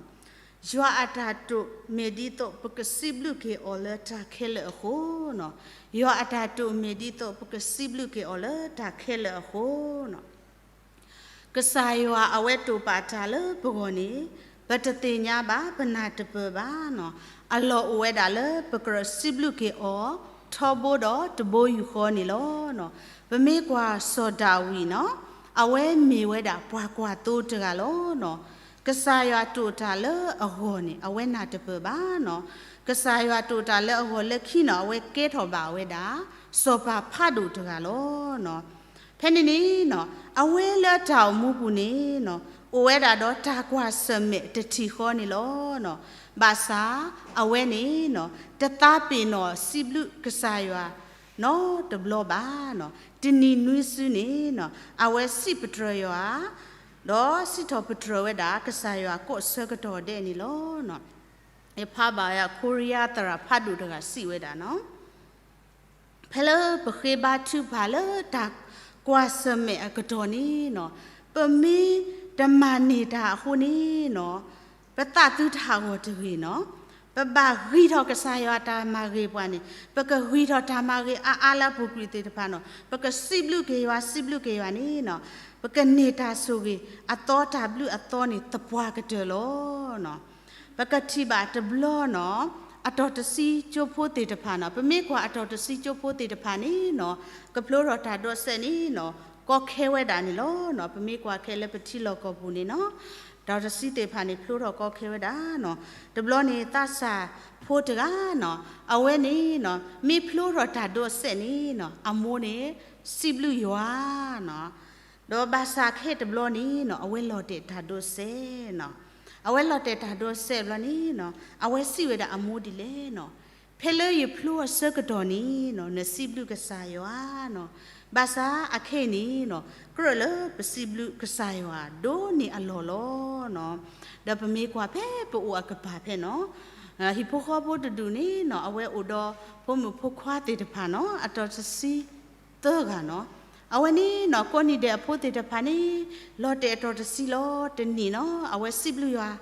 ယွၤအတၢ်တိာ်မ့ၢ်ဒ်သိးပကစံးဘျုးက့ၤအီၤလၢတၢ်ခဲလၢာ်အဃိန့ၣ်, ယွၤအတၢ်တိာ်မ့ၢ်ဒ်သိးပကစံးဘျုးက့ၤအီၤလၢတၢ်ခဲလၢာ်အဃိန့ၣ် ကစၢ်ယွၤအဝဲတိာ်ပာ်တၢ်လၢပဂီၢ်န့ၣ် ပတသ့ၣ်ညါဘၣ် ပနၢ်တပၢၢ်ဘၣ်န့ၣ်, အလီၢ်အိၣ်ဝဲဒၣ်လၢပကြၢးစံးဘျုးက့ၤအီၤ ထီဘိဒီးတဘိယူၢ်ဃီန့ၣ်လီၤ. ပမ့ၢ်ကွၢ်စီၤဒၤဝံးန့ၣ် အဝဲမ့ၢ်ဝဲဒၣ်ပှၤကွၢ်သိတဂၤလီၤ. ကစၢ်ယွၤတိာ်တၢ်လၢအဂီၢ်န့ၣ် အဝဲနၢ်တပၢၢ်ဘၣ်န့ၣ်, ကစၢ်ယွၤတိာ်တၢ်လၢအဂီၢ်လၢခံန့ၣ် အဝဲကဲထီၣ်ဘၣ်ဝဲဒၣ် စီၤပၤဖးဒိၣ်တဂၤလီၤ. ဖဲန့ၣ်န့ၣ် အဝဲလၢတၢ်အိၣ်မူပူၤန့ၣ် အိၣ်ဝဲဒၣ်ဒီးတၢ်ကွၢ်ဆၢၣ်မဲာ်တထံၣ်ဃီန့ၣ်လီၤ. ဘၣ်ဆၣ်အဝဲန့ၣ် တသးပ့ၤနီၣ်စံးဘျုးကစၢ်ယွၤနီတဘျီဘၣ်. တနံၤနွံစုန့ၣ် အဝဲစံးပတြၢၤယွၤ ဒီးစံးထီၣ်ပတြၢၤဝဲဒၣ်ကစၢ်ယွၤကိးဆၢကတီၢ်ဒဲးန့ၣ်လီၤ. ယဖးဘၣ်ဝဲဒၣ် ခိရံယါသရၣ်ဖးဒိၣ်တဂၤစံးဝဲဒၣ်န့ၣ် ဖဲလၢပဃ့ဘါထုကဖၣ်လၢတၢ်ကွၢ်ဆၢၣ်မဲာ်အကတီၢ်န့ၣ် ပမ့ၢ်တမၤန့ၢ်တၢ်အဃိန့ၣ် ပသးသုတဟးဂီၤတဂ့ၤန့ၣ်, ပဘၣ်ဂံၢ်ထီၣ်ကစၢ်ယွၤတၢ်မၤဂ့ၤပှၤန့ၣ်, ပကဂံၢ်ထီၣ်တၢ်မၤဂ့ၤအါအါလၢအပူၤကွံာ်သ့ၣ်တဖၣ်န့ၣ်, ပကစံးဘျုးက့ၤယွၤ စံးဘျုးက့ၤယွၤန့ၣ် ပကန့ၢ်တၢ်ဆိၣ်ဂ့ၤအသီတၢ်ဘျုးအသီန့ၣ်သပှၢ်ကတၢၢ်လီၤ. ပကထံၣ်ဘၣ်တဘျီန့ၣ် အတီၢ်တဆံကၠိဖိသ့ၣ်တဖၣ်န့ၣ်, ပမ့ၢ်ကွၢ်အတီၢ်တဆံကၠိဖိသ့ၣ်တဖၣ်န့ၣ် ကဖျိထီၣ်တၢ်ဒိးစဲးန့ၣ် ကီခဲဝဲဒၣ်န့ၣ်လီၤ. ပမ့ၢ်ကွၢ်ခဲလၢပထံလီၢ်ကီၢ်ပူၤန့ၣ် အတီၢ်တဆံသ့ၣ်တဖၣ်န့ၣ် ဖျိထီၣ်ကီခဲဝဲဒၣ်. တဘျီန့ၣ် သးစၢ်ဖိတဂၤန့ၣ် အဝဲန့ၣ် မ့ၢ်ဖျိထီၣ်တၢ်ဒိးစဲးန့ၣ် အမိၢ်န့ၣ် စံးဘျုးယွၤ ဒီးဘၣ်ဆၣ်ခဲတဘျီန့ၣ် အဝဲလီၤတဲာ်တၢ်ဒိးစဲးန့ၣ်, အဝဲလီၤတဲာ်တၢ်ဒိးစဲးဘျီန့ၣ် အဝဲစံးဝဲဒၣ်အမိၢ်ဒ်လဲၣ်န့ၣ်, ဖဲလၢယဖျိအဆၢကတီၢ်န့ၣ် နစံးဘျုးကစၢ်ယွၤန့ၣ်, ဘၣ်ဆၣ်အခဲအံၤန့ၣ် ကြၢးလၢပစံးဘျုးကစၢ်ယွၤဒိၣ်န့ၢ်အလီၢ်လီၤ. ဒီးပမ့ၢ်ကွၢ်ဖဲပအိၣ်အကပၤဖဲန့ၣ် ဟံၣ်ဖိဃီဖိတဒူၣ်န့ၣ်နီၤ အဝဲအိၣ်ဒီးဖိမုၣ်ဖိခွါသ့ၣ်တဖၣ်နီၤ အတီၤတဆံသၢဂၤနီၤ. အဝဲန့ၣ်နီၤ ကိးနံၤဒဲးအဖိသ့ၣ်တဖၣ်န့ၣ် လီၤတဲာ်အတီၤတဆံလီၤ. တနံၣ်နီၤ အဝဲစံးဘျုးယွၤ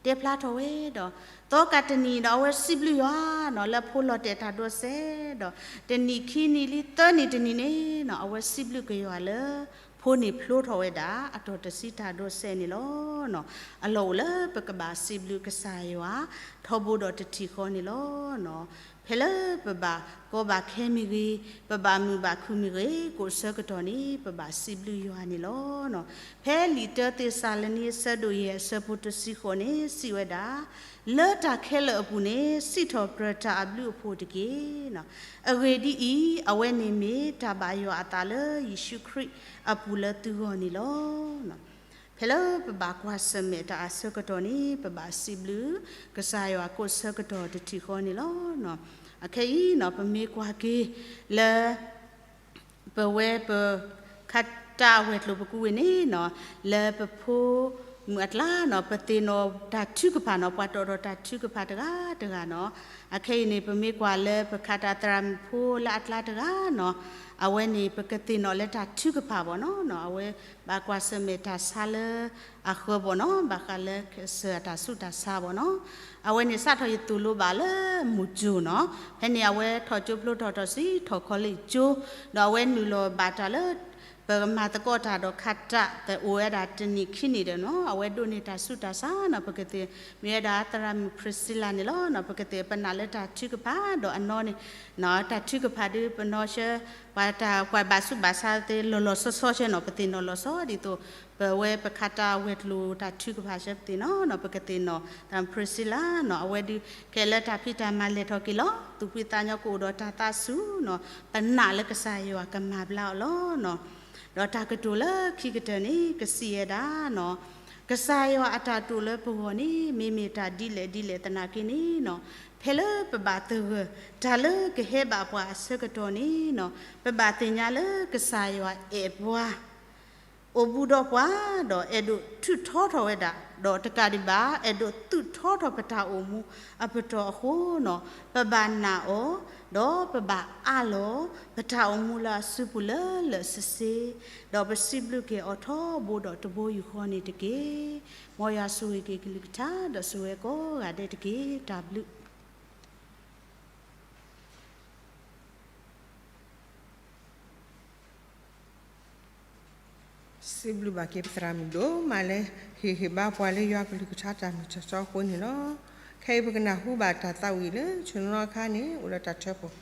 တဲဖျါထီၣ်ဝဲဒီး သီကးတနံၣ်ဒီး အဝဲစံးဘျုးယွၤနီၤ လၢဖိလီၤတဲာ်တၢ်ဒိးစဲးဒီး တနံၣ်ခံနံၣ်လံ သၢနံၣ်တနံၣ်န့ၣ်နီၤ အဝဲစံးဘျုးက့ၤယွၤလၢ ဖိန့ၣ်ဖျိထီၣ်ဝဲဒၣ် အတီၤတဆံတၢ်ဒိးစဲးန့ၣ်လီၤ. အလီၢ်အိၣ်လၢပကဘၣ်စံးဘျုးကစၢ်ယွၤ ထီဘိဒီးတထံၣ်ဃီန့ၣ်လီၤ. ဖဲလၢပဘၣ်ကီဘၣ်ခဲမ့ၢ်ဂ့ၤ, ပဘၣ်မုာ်ဘၣ်ခုၣ်မ့ၢ်ဂ့ၤ, ကိးဆၢကတီၢ်န့ၣ် ပဘၣ်စံးဘျုးယွၤန့ၣ်လီၤ. ဖဲလံာ်တၢသ့းစၤလနံ အဆၢဒိၣ်ယဲၢ် အဆၢဖိတဆံဃိးန့ၣ် စံးဝဲဒၣ်, လၢတၢ်ခဲလၢာ်အပူၤန့ၣ် စံးထီၣ်ပတြၢၤတၢ်အဘျုးအဖှိၣ်တက့ၢ်. အဂ့ၢ်ဒ်အံၤ, အဝဲန့ၣ်မ့ၢ်တၢ်ဘၣ်ယွၤအသးလၢယ့ၣ်ၡူးခရံာ်အပူၤလၢသုဂီၢ်န့ၣ်လီၤ. ဖဲလၢပဘၣ်ကွၢ်ဆၢၣ်မဲာ်တၢ်အဆၢကတီၢ်န့ၣ် ပဘၣ်စံးဘျုးကစၢ်ယွၤကိးဆၢကတီၢ်တထံၣ်ဃီန့ၣ်လီၤ. အခဲအံၤနီၤ ပမ့ၢ်ကွၢ်က့ၤလၢ ပဝဲပ ခါတၢ်ဝဲၤကျိၤပကူဝ့ၢ်န့ၣ်နီၤ လၢပဖိမုၣ်အကျါနီၤ ပသ့ၣ်နီၣ်တၢ်ထုကဖၣ်နီၤ ပှၤတီၣ်ထီၣ်တၢ်ထုကဖၣ်တဂၤတဂၤနီၤ. အခဲအံၤန့ၣ် ပမ့ၢ်ကွၢ်လၢပခါတၢ်သရၣ်မုၣ်ဖိလၢအကျါတဂၤနီၤ အဝဲန့ၣ် ပကသ့ၣ်နီၣ်လၢတၢ်ထုကဖၣ်ဘၣ်နီၤ. အဝဲဘၣ်ကွၢ်ဆၢၣ်မဲာ်တၢ်ဆါလၢအဃၢၤဘၣ်နီၤ ဘၣ်ဃးလၢကစၢၢ်အတၢ်ဆူးတၢ်ဆါဘၣ်နီၤ. အဝဲန့ၣ်စးထီၣ်ယသိၣ်လိဘၣ်လၢမုၢ်ကၠိၣ်နီၤ ဖဲန့ၣ်အဝဲထီၣ်ကၠိဖျိထီၣ်ထီၣ်ဆံ ထီၣ်ကီလ့ၣ်ကၠိ ဒီးအဝဲနုာ်လီၤဘၣ်တၢ်လၢ ပကမၤသကိးတၢ်ဒီးခါတၢ် သအိၣ်ဝဲဒၣ်တနံၣ်ခံနံၣ်ဒီးနီၤ အဝဲဒိးန့ၢ်တၢ်ဆူးတၢ်ဆါနီၤ ပကသ့ၣ်မ့ၢ်ဝဲဒၣ်သရၣ်မုၣ် Priscilla န့ၣ်လီၤ. ပကသ့ၣ်ပနာ်လၢတၢ်ထုကဖၣ်ဒီးအနီၢ်န့ၣ် တၢ်ထုကဖၣ်ဒီးပနီၢ်ဆၢ ပှၤတၢ်ကွၢ်ဘၣ်ဆူးဘၣ်ဆါသ့လီၤလီၤဆီဆီဆဲနီၤ ပသ့ၣ်နီၣ်လီၤဆီဒ်သိး ပဝဲပခါတၢ်ဝဲၤကျိၤတၢ်ထုကဖၣ်ဆၢပသ့ၣ်နီၤ ပကသ့ၣ်နီၣ် သရၣ်မုၣ် Priscilla နီၤ အဝဲဒုးကဲလၢတၢ်ဖံးတၢ်မၤလဲၤထီၣ်က့ၤလီၤ. သူၣ်ဖှံသးညီကအိၣ်ဒီးတၢ်သးစူၤနီၤ ပနာ်လၢကစၢ်ယွၤကမၤဘျါအီၤလီၤနီၤ. ဒီးတၢ်ကတိၤလၢခံကတၢၢ်န့ၣ် ကစံးဝဲဒၣ်နီၤ ကစၢ်ယွၤအတၢ်တိာ်လၢပဂီၢ်န့ၣ် မ့မ့ၢ်တၢ်ဒ်လဲၣ်ဒ်လဲၣ်သနာ်က့န့ၣ်နီၤ ဖဲလၢပဘၣ်သဂၢၢ် တၢ်လၢကဟဲဘၣ်ပှၤအဆၢကတီၢ်န့ၣ်နီၤ ပဘၣ်သ့ၣ်ညါလၢကစၢ်ယွၤအဲၣ်ပှၤ အိၣ်ဘူးဒီးပှၤ ဒီးအဲၣ်ဒိးထုးထီထီၣ်ဝဲဒၣ် ဒီးတကးဒံးဘၣ် အဲၣ်ဒိးသုးထီထီၣ်ပတၢ်အိၣ်မူအပတီၢ်အဃိနီၤ ပဘၣ်နာ်အီၤ ဒီးပဘၣ်အးလီၤ ပတၢ်အိၣ်မူလၢအစုပူၤလၢလၢာ်ဆ့ဆ့ ဒီးပစံးဘျုးက့ၤအီၤထီဘိဒီးတဘိယူၢ်ဃီန့ၣ်တက့ၢ်. မ်ယွၤဆိၣ်ဂ့ၤက့ၤကလုၢ်ကထါ ဒီးဆိၣ်ဂ့ၤကိးဂၤဒဲးတက့ၢ်. တၢ်ဘျုး စံးဘျုးဘၣ်က့ၤပသရၣ်မုၣ်ဒိၣ်မးလၢ ဟ့ၣ်ဂံၢ်ဟ့ၣ်ဘါပှၤလၢယွၤကလုၢ်ကထါတၢ်မုၢ်တၢ်စီအဃိန့ၣ်လီၤ. ခဲအံၤပကနၢ်ဟူဘၣ်တၢ်သးဝံၣ်လၢ ဆ့ၣ်နီၤအခါန့ၣ် အိၣ်ဒီးတၢ်ထၢဖှိၣ်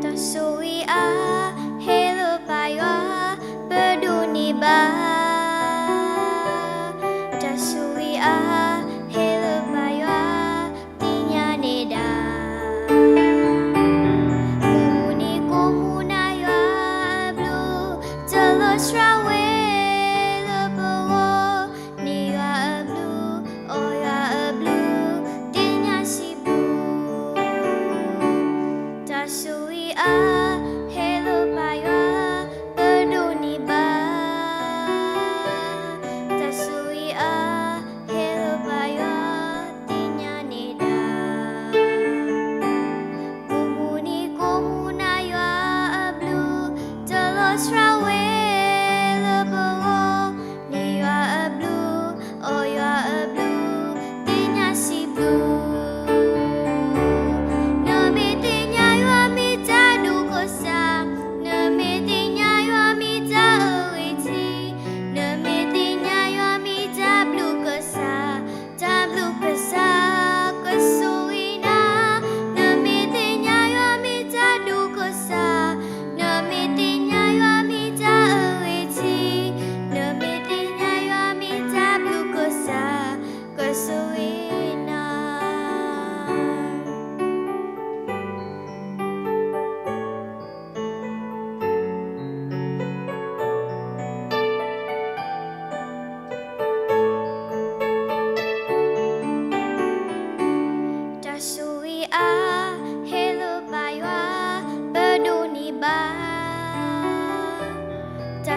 တၢ်ဆိၣ်ဂ့ၤအါ ဟဲလၢပၢ်ယွၤ ပဒိးန့ၢ်ဘၣ် တၢ်ဆိၣ်ဂ့ၤအါ ဟဲလၢပၢ်ယွၤ သ့ၣ်ညါန့ၢ်ဒၣ် မုၢ်မုၢ်နံၤကိးမုၢ်နၤ ယွၤအဘျုး တလီၤစှၤဝဲလၢပဂီၢ် န့ၢ်ယွၤအဘျုး အီၣ်ယွၤအဘျုး သ့ၣ်ညါစံးဘျုး တၢ်ဆိၣ်ဂ့ၤအါ ဟဲလၢပၢ်ယွၤ ပဒိးန့ၢ်ဘၣ် တၢ်ဆိၣ်ဂ့ၤအါ ဟဲလၢပၢ်ယွၤ သ့ၣ်ညါန့ၢ်ဒၣ် မုၢ်မုၢ်နံၤကိးမုၢ်နၤ ယွၤအဘျုး တလီၤစှၤဝဲလၢပဂီၢ် န့ၢ်ယွၤအဘျုး အီၣ်ယွၤအဘျုး သ့ၣ်ညါစံးဘျုး နမ့ၢ်သ့ၣ်ညါယွၤမ့ၢ်တၢ်ဒိၣ်ကစၢ် နမ့ၢ်သ့ၣ်ညါ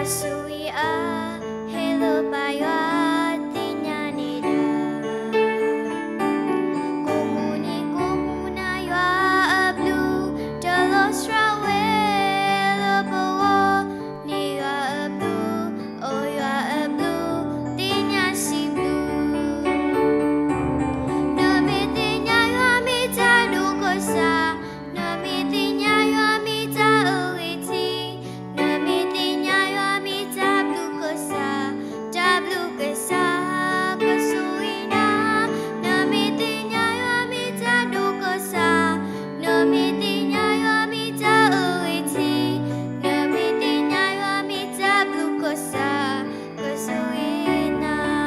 ကစၢ်ဧၢ, ဟ့ၣ်လၢပၢ်ယွၤသ့ၣ်ညါန့ၣ်ဒီး, ကိးမုၢ်နံၤကိးမုၢ်နၤ ယွၤအဘျုး တလီၤစှၤဝဲလၢပဂီၢ်, န့ၢ်ယွၤအဘျုး, အိၣ်ယွၤအဘျုး, သ့ၣ်ညါစံးဘျုး. နမ့ၢ်သ့ၣ်ညါယွၤမ့ၢ်တၢ်ဒိၣ်ကစၢ်, နမ့ၢ်သ့ၣ်ညါယွၤမ့ၢ်တၢ်အဂ့ၤထံး, နမ့ၢ်သ့ၣ်ညါယွၤမ့ၢ်တၢ်ဘျုးကစၢ်, တၢ်ဘျုးကစၢ်, ကစၢ်ဧၢနၤ, နမ့ၢ်သ့ၣ်ညါယွၤမ့ၢ်တၢ်ဒိၣ်ကစၢ်, နမ့ၢ်သ့ၣ်ညါယွၤမ့ၢ်တၢ်အဂ့ၤထံး, နမ့ၢ်သ့ၣ်ညါယွၤမ့ၢ်တၢ်ဘျုးကစၢ်, ကစၢ်ဧၢနၤ,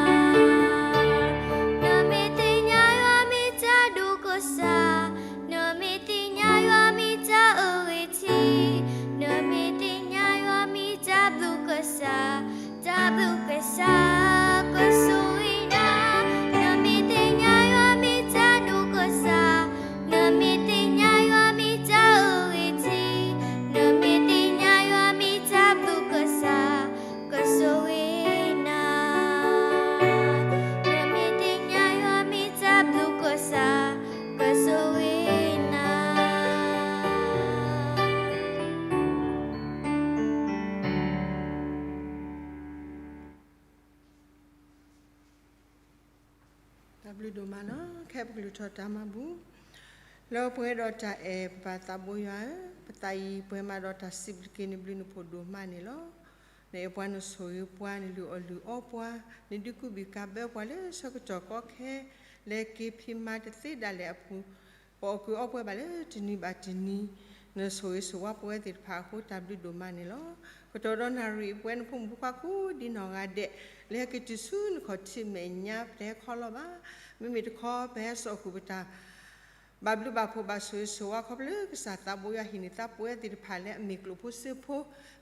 နမ့ၢ်သ့ၣ်ညါယွၤမ့ၢ်တၢ်ဒိၣ်ကစၢ်, နမ့ၢ်သ့ၣ်ညါယွၤမ့ၢ်တၢ်အဂ့ၤထံး, နမ့ၢ်သ့ၣ်ညါယွၤမ့ၢ်တၢ်ဘျုးကစၢ်, တၢ်ဘျုးကစၢ်, ကစၢ်ဧၢနၤ, နမ့ၢ်သ့ၣ်ညါယွၤမ့ၢ်တၢ်ဒိၣ်ကစၢ်, နမ့ၢ်သ့ၣ်ညါယွၤမ့ၢ်တၢ်အဂ့ၤထံး, နမ့ၢ်သ့ၣ်ညါယွၤမ့ၢ်တၢ်ဘျုးကစၢ်, ကစၢ်ဧၢနၤ, နမ့ၢ်သ့ၣ်ညါယွၤမ့ၢ်တၢ်ဘျုးကစၢ်, ကစၢ်ဧၢနၤ. တၢ်ဘျုးဒိၣ်မးလီၤ. ခဲအံၤပကလုၢ်ထီၣ်တၢ်မၤဘူၣ် လၢပှဲၤဒီးတၢ်အဲၣ်ပပၢ်သးဘိယွၤဧၢ, ပသးအံၤပှဲၤမးဒီးတၢ်စံးဘျုးတက့ၢ်. နဘျုးနဖှိၣ်ဒိၣ်မးန့ၣ်လီၤ. နအဲၣ်ပှၤ နဆိၣ်ဂ့ၤပှၤ နလုၢ်အီၣ်လုၢ်အီပှၤ, နဒုးကူၣ်ဘံၣ်ကးဘၢပှၤလၢဆၢကတီၢ်ကီခဲ, လဲၤက့ၤဖံးမၤတသ့ဒၣ်လဲာ်အပူၤ, ပအီၣ်ကုၢ်အီပှဲၤဘၣ်လၢတနံၤဘၣ်တနံၤ, နဆိၣ်ဂ့ၤဆိၣ်ဝါပဝဲသ့ၣ်တဖၣ်အဃိ တၢ်ဘျုးဒိၣ်မးန့ၣ်လီၤ. ကတီၢ်ဒီးနၣ်ရံၣ် ပဝဲနဖိမုၣ်ဖိခွါကိးဒ်နီၢ်ဂၤဒဲး, လဲၤဟဲက့ၤတုၤဆူနခီၣ်ထံးမဲာ်ညါ ပတဟဲခီလီၤဘၣ်. မ့မ့ၢ်တခီ ပဟဲစိာ်ဃုာ်ပတၢ် ဘၣ်ဘျုးဘၣ်ဖှိၣ်ဘၣ်ဆိၣ်ဂ့ၤဆိၣ်ဝါခီဖျိလၢကစၢ်သးဘိယွၤဟ့ၣ်န့ၢ်သးပဝဲသ့ၣ်တဖၣ်လၢအမ့ၢ်ကျိာ်ဖိစ့ဖိ,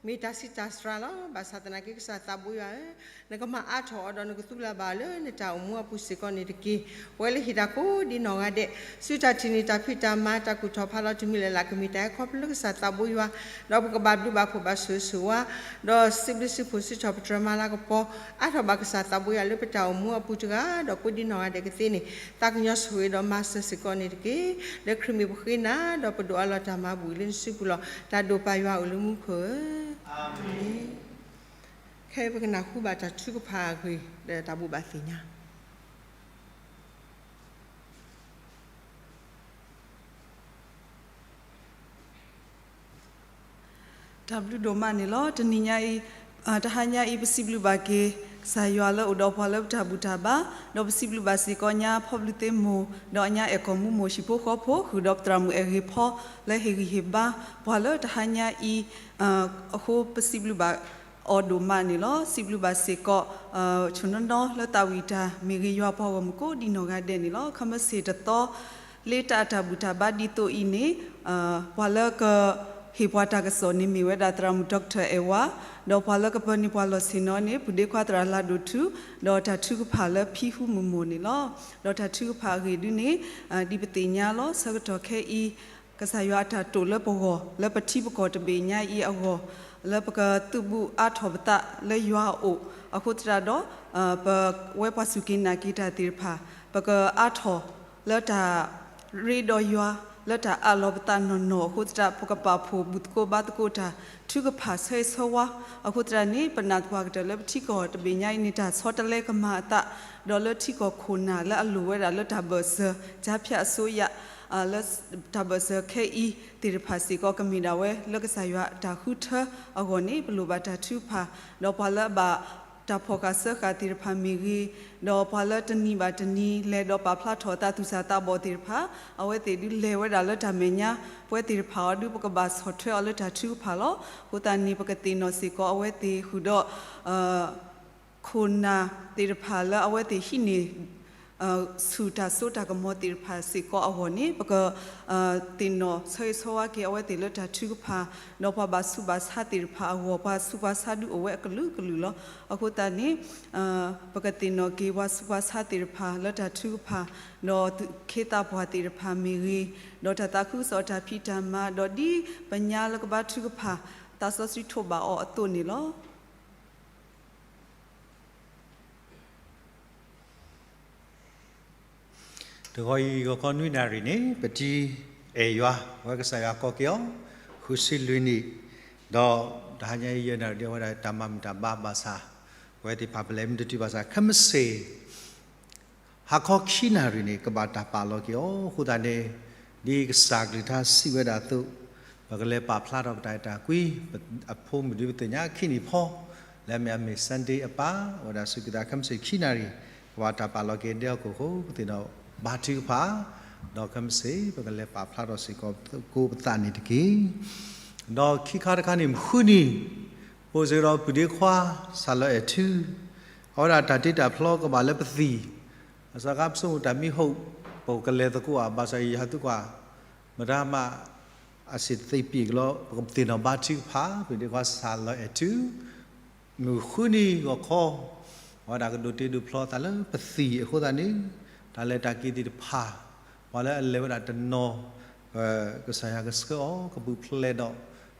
မ့ၢ်တၢ်ဆံးတၢ်စှၤလီၤ. ဘၣ်ဆၣ်သနာ်က့ ကစၢ်သးဘိယွၤဧၢ, နကမၤအါထီၣ်အီၤဒီးနကသူၣ်လၢ်ဘၣ်အီၤလၢနတၢ်အိၣ်မူအပူၤစ့ၢ်ကီးန့ၣ်တက့ၢ်. ပဝဲလၢဟ့ၣ်တၢ်ကိးဒ်နီၢ်ဂၤဒဲး, ဆူတၢ်ထံၣ်န့ၢ်တၢ်ဖံးတၢ်မၤ တၢ်ကူၣ်ထီၣ်ဖးလီၤတမံၤလၢ်လၢ် ကမ့ၢ်တၢ်ဟဲခီဖျိလၢကစၢ်သးဘိယွၤ, ဒီးပကဘၣ်ဘျုးဘၣ်ဖှိၣ်ဘၣ်ဆိၣ်ဂ့ၤဆိၣ်ဝါ, ဒီးစံးဘျုးစံးဖှိၣ်စံးထီၣ်ပတြၢၤမၤလၤကပီၤ, အါထီၣ်ဘၣ်ကစၢ်သးဘိယွၤလၢပတၢ်အိၣ်မူအပူၤတဂၤ, ဒီးကိးဒ်နီၢ်ဂၤဒဲးကသ့န့ၣ်, သးကညီၤဆိၣ်ဂ့ၤဒီးမၤစၢၤစ့ၢ်ကီးန့ၣ်တက့ၢ်. လၢခရံာ်မ့ၢ်ပဃ့နၤ, ဒီးပဒိးအးလီၤတၢ်မၤဘူၣ်အံၤလၢနစုပူၤလီၤ. တၢ်ဒိၣ်ပၢ်ယွၤအိၣ်လၢမူခိၣ်ဧၢ, အၤမ့ၣ်. ခဲအံၤပကနၢ်ဟူဘၣ်တၢ်ထုကဖၣ်အဂ့ၢ် ဒီးတၢ်ဘိးဘၣ်သ့ၣ်ညါ တၢ်ဘျုးဒိၣ်မးန့ၣ်လီၤ. တနံၤညါအံၤ, တဟါညါအံၤ ပစံးဘျုးဘၣ်က့ၤ ကစၢ်ယွၤလၢအိၣ်ဒီးပှၤလၢပတၢ်ဘူၣ်တၢ်ဘါ, ဒီးပစံးဘျုးဘၣ်စ့ၢ်ကီးညါ ဖီဘျုးသ့မိၢ် ဒီးအညါအဲၣ်ကီၢ်မူမိၢ် ဟံၣ်ဖိဃီဖိ ဃုာ်ဒီးပသရၣ်မုၣ်အဲၣ်ဂ့ၤဖီ လၢဟ့ၣ်ဂံၢ်ဟ့ၣ်ဘါပှၤလၢတဟါညါအံၤ, အဃိပစံးဘျုးဘၣ်အီၤဒိၣ်မးန့ၣ်လီၤ. စံးဘျုးဘၣ်စ့ၢ်ကီး ဆိၣ်နီၢ်နီၢ်လၢသးဝံၣ်တၢ်မ့ၢ်ဂ့ၤယွၤပှၤဂီၢ်မုၢ်ကိးဒ်နီၢ်ဂၤဒဲးန့ၣ်လီၤ. ခမ့ၢ်စ့ၢ်တသီ လၢတၢ်အတၢ်ဘူၣ်တၢ်ဘါဒ်သိးအံၤန့ၣ်, ပှၤလၢကဟ့ၣ်ပှၤတၢ်ကစီၣ်န့ၣ်မ့ၢ်ဝဲဒၣ်သရၣ်မုၣ် Doctor အဲၣ်ဝါ, ဒီးပှၤလၢကပၢၤန့ၢ်ပှၤလီၢ်ဆ့ၣ်နီၤန့ၣ် ပုၢ်ဒ့ခွါသရၣ်လၤဒိၣ်ထူ, ဒီးတၢ်ထုကဖၣ်လၢဖံဃုမုၢ်မိၢ်န့ၣ်လီၤ. ဒီးတၢ်ထုကဖၣ်အဂ့ၢ်ဒုန့ၣ်, ဒ်ပသ့ၣ်ညါလီၤ ဆၢကတီၢ်ခဲအံၤ, ကစၢ်ယွၤအတၢ်တိာ်လၢပဂီၢ် လၢပထံပကီၢ်တဘ့ၣ်ညါအံၤအဂီၢ်, လၢပကသုးဘူးအါထီၣ်ပသးလၢယွၤအအိၣ်အဃိသတးဒီး, ပဝဲပှၤစူၢ်က့ၤနာ်က့ၤတၢ်သ့ၣ်တဖၣ်, ပကအါထီၣ်လၢတၢ်ရ့ဒီးယွၤ, လၢတၢ်အးလီၤပသးနီၢ်နီၢ်အဃိသတး ပကပာ်ဖှိၣ်ဘူၣ်သကိးဘါသကိးတၢ်ထုကဖၣ်ဆၢဂ့ၤဆၢဝါ, အဃိသတးန့ၣ် ပနာ်သပှၢ်ကတၢၢ်လၢပထံကီၢ်တဘ့ၣ်ညါအံၤန့ၣ် တၢ်ဆီတလဲကမၤအသး, ဒီးလၢထံကီၢ်ခိၣ်နၢ်လၢအလိၣ်ဝဲဒၣ်လၢတၢ်ဘၢၣ်စၢၤ ကြားဖြတ်အစိုးရ လၢတၢ်ဘၢၣ်စၢၤခဲအံၤသ့ၣ်တဖၣ်စ့ၢ်ကီး ကမ့ၢ်ဒၣ်ဝဲလၢကစၢ်ယွၤအတၢ်ဃုထၢအဂီၢ်န့ၣ် ပလိၣ်ဘၣ်တၢ်ထုကဖၣ်, ဒီးပှၤလၢအဘၣ်တၢ်ဖီၣ်ဃာ်စၢဃာ်သ့ၣ်တဖၣ်မ့ၢ်ဂ့ၤ, ဒီးပှၤလၢတနံၤဘၣ်တနံၤလဲၤဒီးပာ်ဖျါထီၣ်အသးသူၣ်စၢ်သးဘီၣ်သ့ၣ်တဖၣ်, အဝဲသ့ၣ်ဒုးလဲၤဝဲဒၣ်လၢတၢ်မဲာ်ညါ, ပဝဲသ့ၣ်တဖၣ်အံၤဒုး ပကဘၣ်ဆီၣ်ထွဲအီၤလၢတၢ်ထုကဖၣ်လီၤ. အဃိသတးန့ၣ် ပကသ့ၣ်နီၣ်စ့ၢ်ကီးအဝဲသ့ၣ်ဃုာ်ဒီး ခိၣ်နၢ်သ့ၣ်တဖၣ်လၢအဝဲသ့ၣ်ဟံးန့ၢ် ဆူၣ်တၢ်စိတၢ်ကမီၤသ့ၣ်တဖၣ်စ့ၢ်ကီးအဂီၢ်န့ၣ် ပကသ့ၣ်နီၣ်ဆၢဂ့ၤဆၢဝါက့ၤအဝဲသ့ၣ်လၢတၢ်ထုကဖၣ်, ဒီးပှၤဘၣ်ဆူးဘၣ်ဆါသ့ၣ်တဖၣ်အဂီၢ် ပှၤဆူးပှၤဆါဒုးအိၣ်ဝဲအကလုာ်ကလုာ်လီၤ. အဃိသတးန့ၣ် ပကသ့ၣ်နီၣ်က့ၤပှၤဆူးပှၤဆါသ့ၣ်တဖၣ်လၢတၢ်ထုကဖၣ်, ဒီးခ့သးပှၢ်သ့ၣ်တဖၣ်မ့ၢ်ဂ့ၤ, ဒီးတၢ်သးခုကစီၣ်တၢ်ဖံးတၢ်မၤ, ဒီးဒ်ပညါလၢကဘါထုကဖၣ် သးစီဆှံထိးဘၣ်အီၤအသိးန့ၣ်လီၤ. တဂီၤအံၤ ဂီၤခီနွံနၣ်ရံၣ်န့ၣ် ပတံၤအဲၣ်ယွၤ ပဝဲကစၢ်ယွၤကိးက့ၤအီၤ ဃုဆံလွံၢ်နံၣ်, ဒီးတဟါညါအံၤ ယဲၢ်နၣ်ရံၣ် ဒ်အဝဲဒၣ်တၢ်မၤမုာ်တၢ်ဘါဘၣ်ဆၣ် ပဝဲသ့ၣ်တဖၣ်ပလဲၤမ့ၢ်တတုၤဘၣ်ဆၣ် ခဲမုၢ်ဆ့ၣ် ဟါခီခံနၣ်ရံၣ်န့ၣ် ကဘၣ်တၢ်ပာ်လီၤက့ၤအီၤအဃိသတးန့ၣ်, ဒ်ကစၢ်ကလုၢ်ကထါစံးဝဲဒၣ်အသိး, ပကလဲၤပာ်ဖျါထီၣ်ပတၢ်အဲၣ်တၢ်ကွံ အဖိမုၣ်ဒ်ပသ့ၣ်ညါခံနံၣ်ဖီ, လၢအမ့ၢ်အမ့ၢ် Sunday အပၢ် အိၣ်ဝဲဒၣ်ဆူက့ၤသး ခဲမုၢ်ဆ့ၣ်ခံနၣ်ရံၣ် ကဘၣ်တၢ်ပာ်လီၤက့ၤဒဲအီၤအဃိ ပသ့ၣ်နီၣ်ဘါထုကဖၣ်, ဒီးခဲမုၢ်ဆ့ၣ် ပကလဲၤပာ်ဖျါထီၣ်စ့ၢ်ကီးသကိးပသးန့ၣ်တက့ၢ်. ဒီးခံခါတခါန့ၣ် မုၢ်ဃုနံၤ ပအိၣ်စ့ၢ်ကီးဒီးပုၢ်ဒ့ခွါ စၢ်လီၤအဲၣ်ထူ, အဝဲဒၣ်တၢ်တ့တၢ်ဖျီကဘၣ်လၢပသံၣ်, ဘၣ်ဆၣ်ခါပဆိကမိၣ်တၢ်မံဟိး ပကလဲၤသကိးဧါ, ဘၣ်ဆၣ်ယဟးသံကွၢ် မတၤမး အစ့ၣ်သ့ၣ်ပံၣ်ကလီ ပကသ့ၣ်နီၣ်ဘါထုကဖၣ် ပုၢ်ဒ့ခွါ စၢ်လီၤအဲၣ်ထူ မုၢ်ဃုနံၤဂီၤခီ အဝဲဒၣ်ကဒိးတ့ဒိးဖျီသးလၢပသံၣ်အဃိသတးန့ၣ်, တၢ်လဲၤတၢ်က့ၤသ့ၣ်တဖၣ် ပှၤလၢအလဲၤဝဲဒၣ်တနီၤ ကစၢ်ယွၤကဆှၢအီၤ ကပူၤဖျဲးဒီး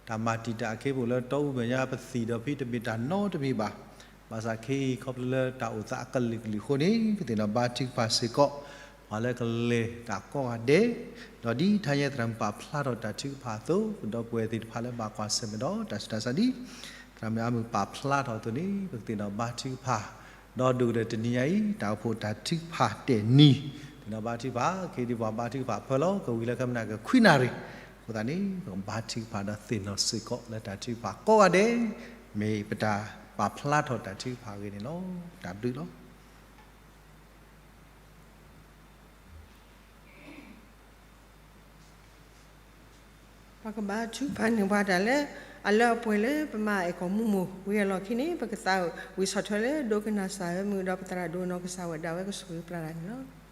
တၢ်မၤတံာ်တာ်အခ့အပူၤလၢတီအူမဲာ်ညါ ပသံၣ်ဒီးဖဲတမ့ၢ်တၢ်နီတမံၤဘၣ်. ဘၣ်ဆၣ်ခဲအံၤ ခီဖျိလၢတၢ်အိၣ်သးအကလုာ်ကလုာ်အဃိန့ၣ် ပသ့ၣ်နီၣ်ဘါထုကဖၣ်စ့ၢ်ကီး ပှၤလၢကလဲၤတၢ်ကိးဂၤဒဲး, ဒီးဒ်တဟါညါသရၣ်မုၣ်ပာ်ဖျါထီၣ်တၢ်ထုကဖၣ်အသိး ဒီပုၢ်ဝဲၢ်သ့ၣ်တဖၣ်လၢဘၣ်ကွၢ်ဆၢၣ်မဲာ်ဒီးတၢ်ဆူးတၢ်ဆါဒ် သရၣ်မုၣ်အါမုၢ်ပာ်ဖျါထီၣ်အသိးန့ၣ် ပကသ့ၣ်နီၣ်ဘါထုကဖၣ်, ဒီးဒိၣ်ကတၢၢ်တနံၤညါအံၤ တၢ်အိၣ်ဖှိၣ်တၢ်ထုကဖၣ်တဲာ်နံၤ သ့ၣ်နီၣ်ဘါထုကဖၣ် ခဲအံၤဒ်ပှၤဘါထုကဖၣ်ဖၢလီၤ ကဝံၤလၢကမျၢၢ်ကခွံနၣ်ရံၣ်, အဃိသတးန့ၣ် ပကဘါထုကဖၣ်ဒီးသ့ၣ်နီၣ်စ့ၢ်ကီးလၢတၢ်ထုကဖၣ်ကိးဂၤဒဲး မ့ၢ်ပတၢ်ပာ်ဖျါထီၣ်တၢ်ထုကဖၣ်အဂ့ၢ်န့ၣ်လီၤ. တၢ်ဘျုးလီၤ. ပကဘါထုကဖၣ်န့ၢ်ပှၤတၢ်လၢ အလၢအပှဲၤလၢပမၤအဲၣ်ကီၢ်မူမိၢ်ဝံၤအလီၢ်ခံန့ၣ် ပကသးဝံၣ်ဆီၣ်ထွဲလၢဒိကနၣ်စၢ်ဝဲမုာ်ဒီးပသရၣ်ဒိၣ်နီၢ်ကစၢ်ဝဲဒၣ်ဝဲကဆိၣ်ဂ့ၤပျၢ်တၢ်န့ၣ်လီၤ.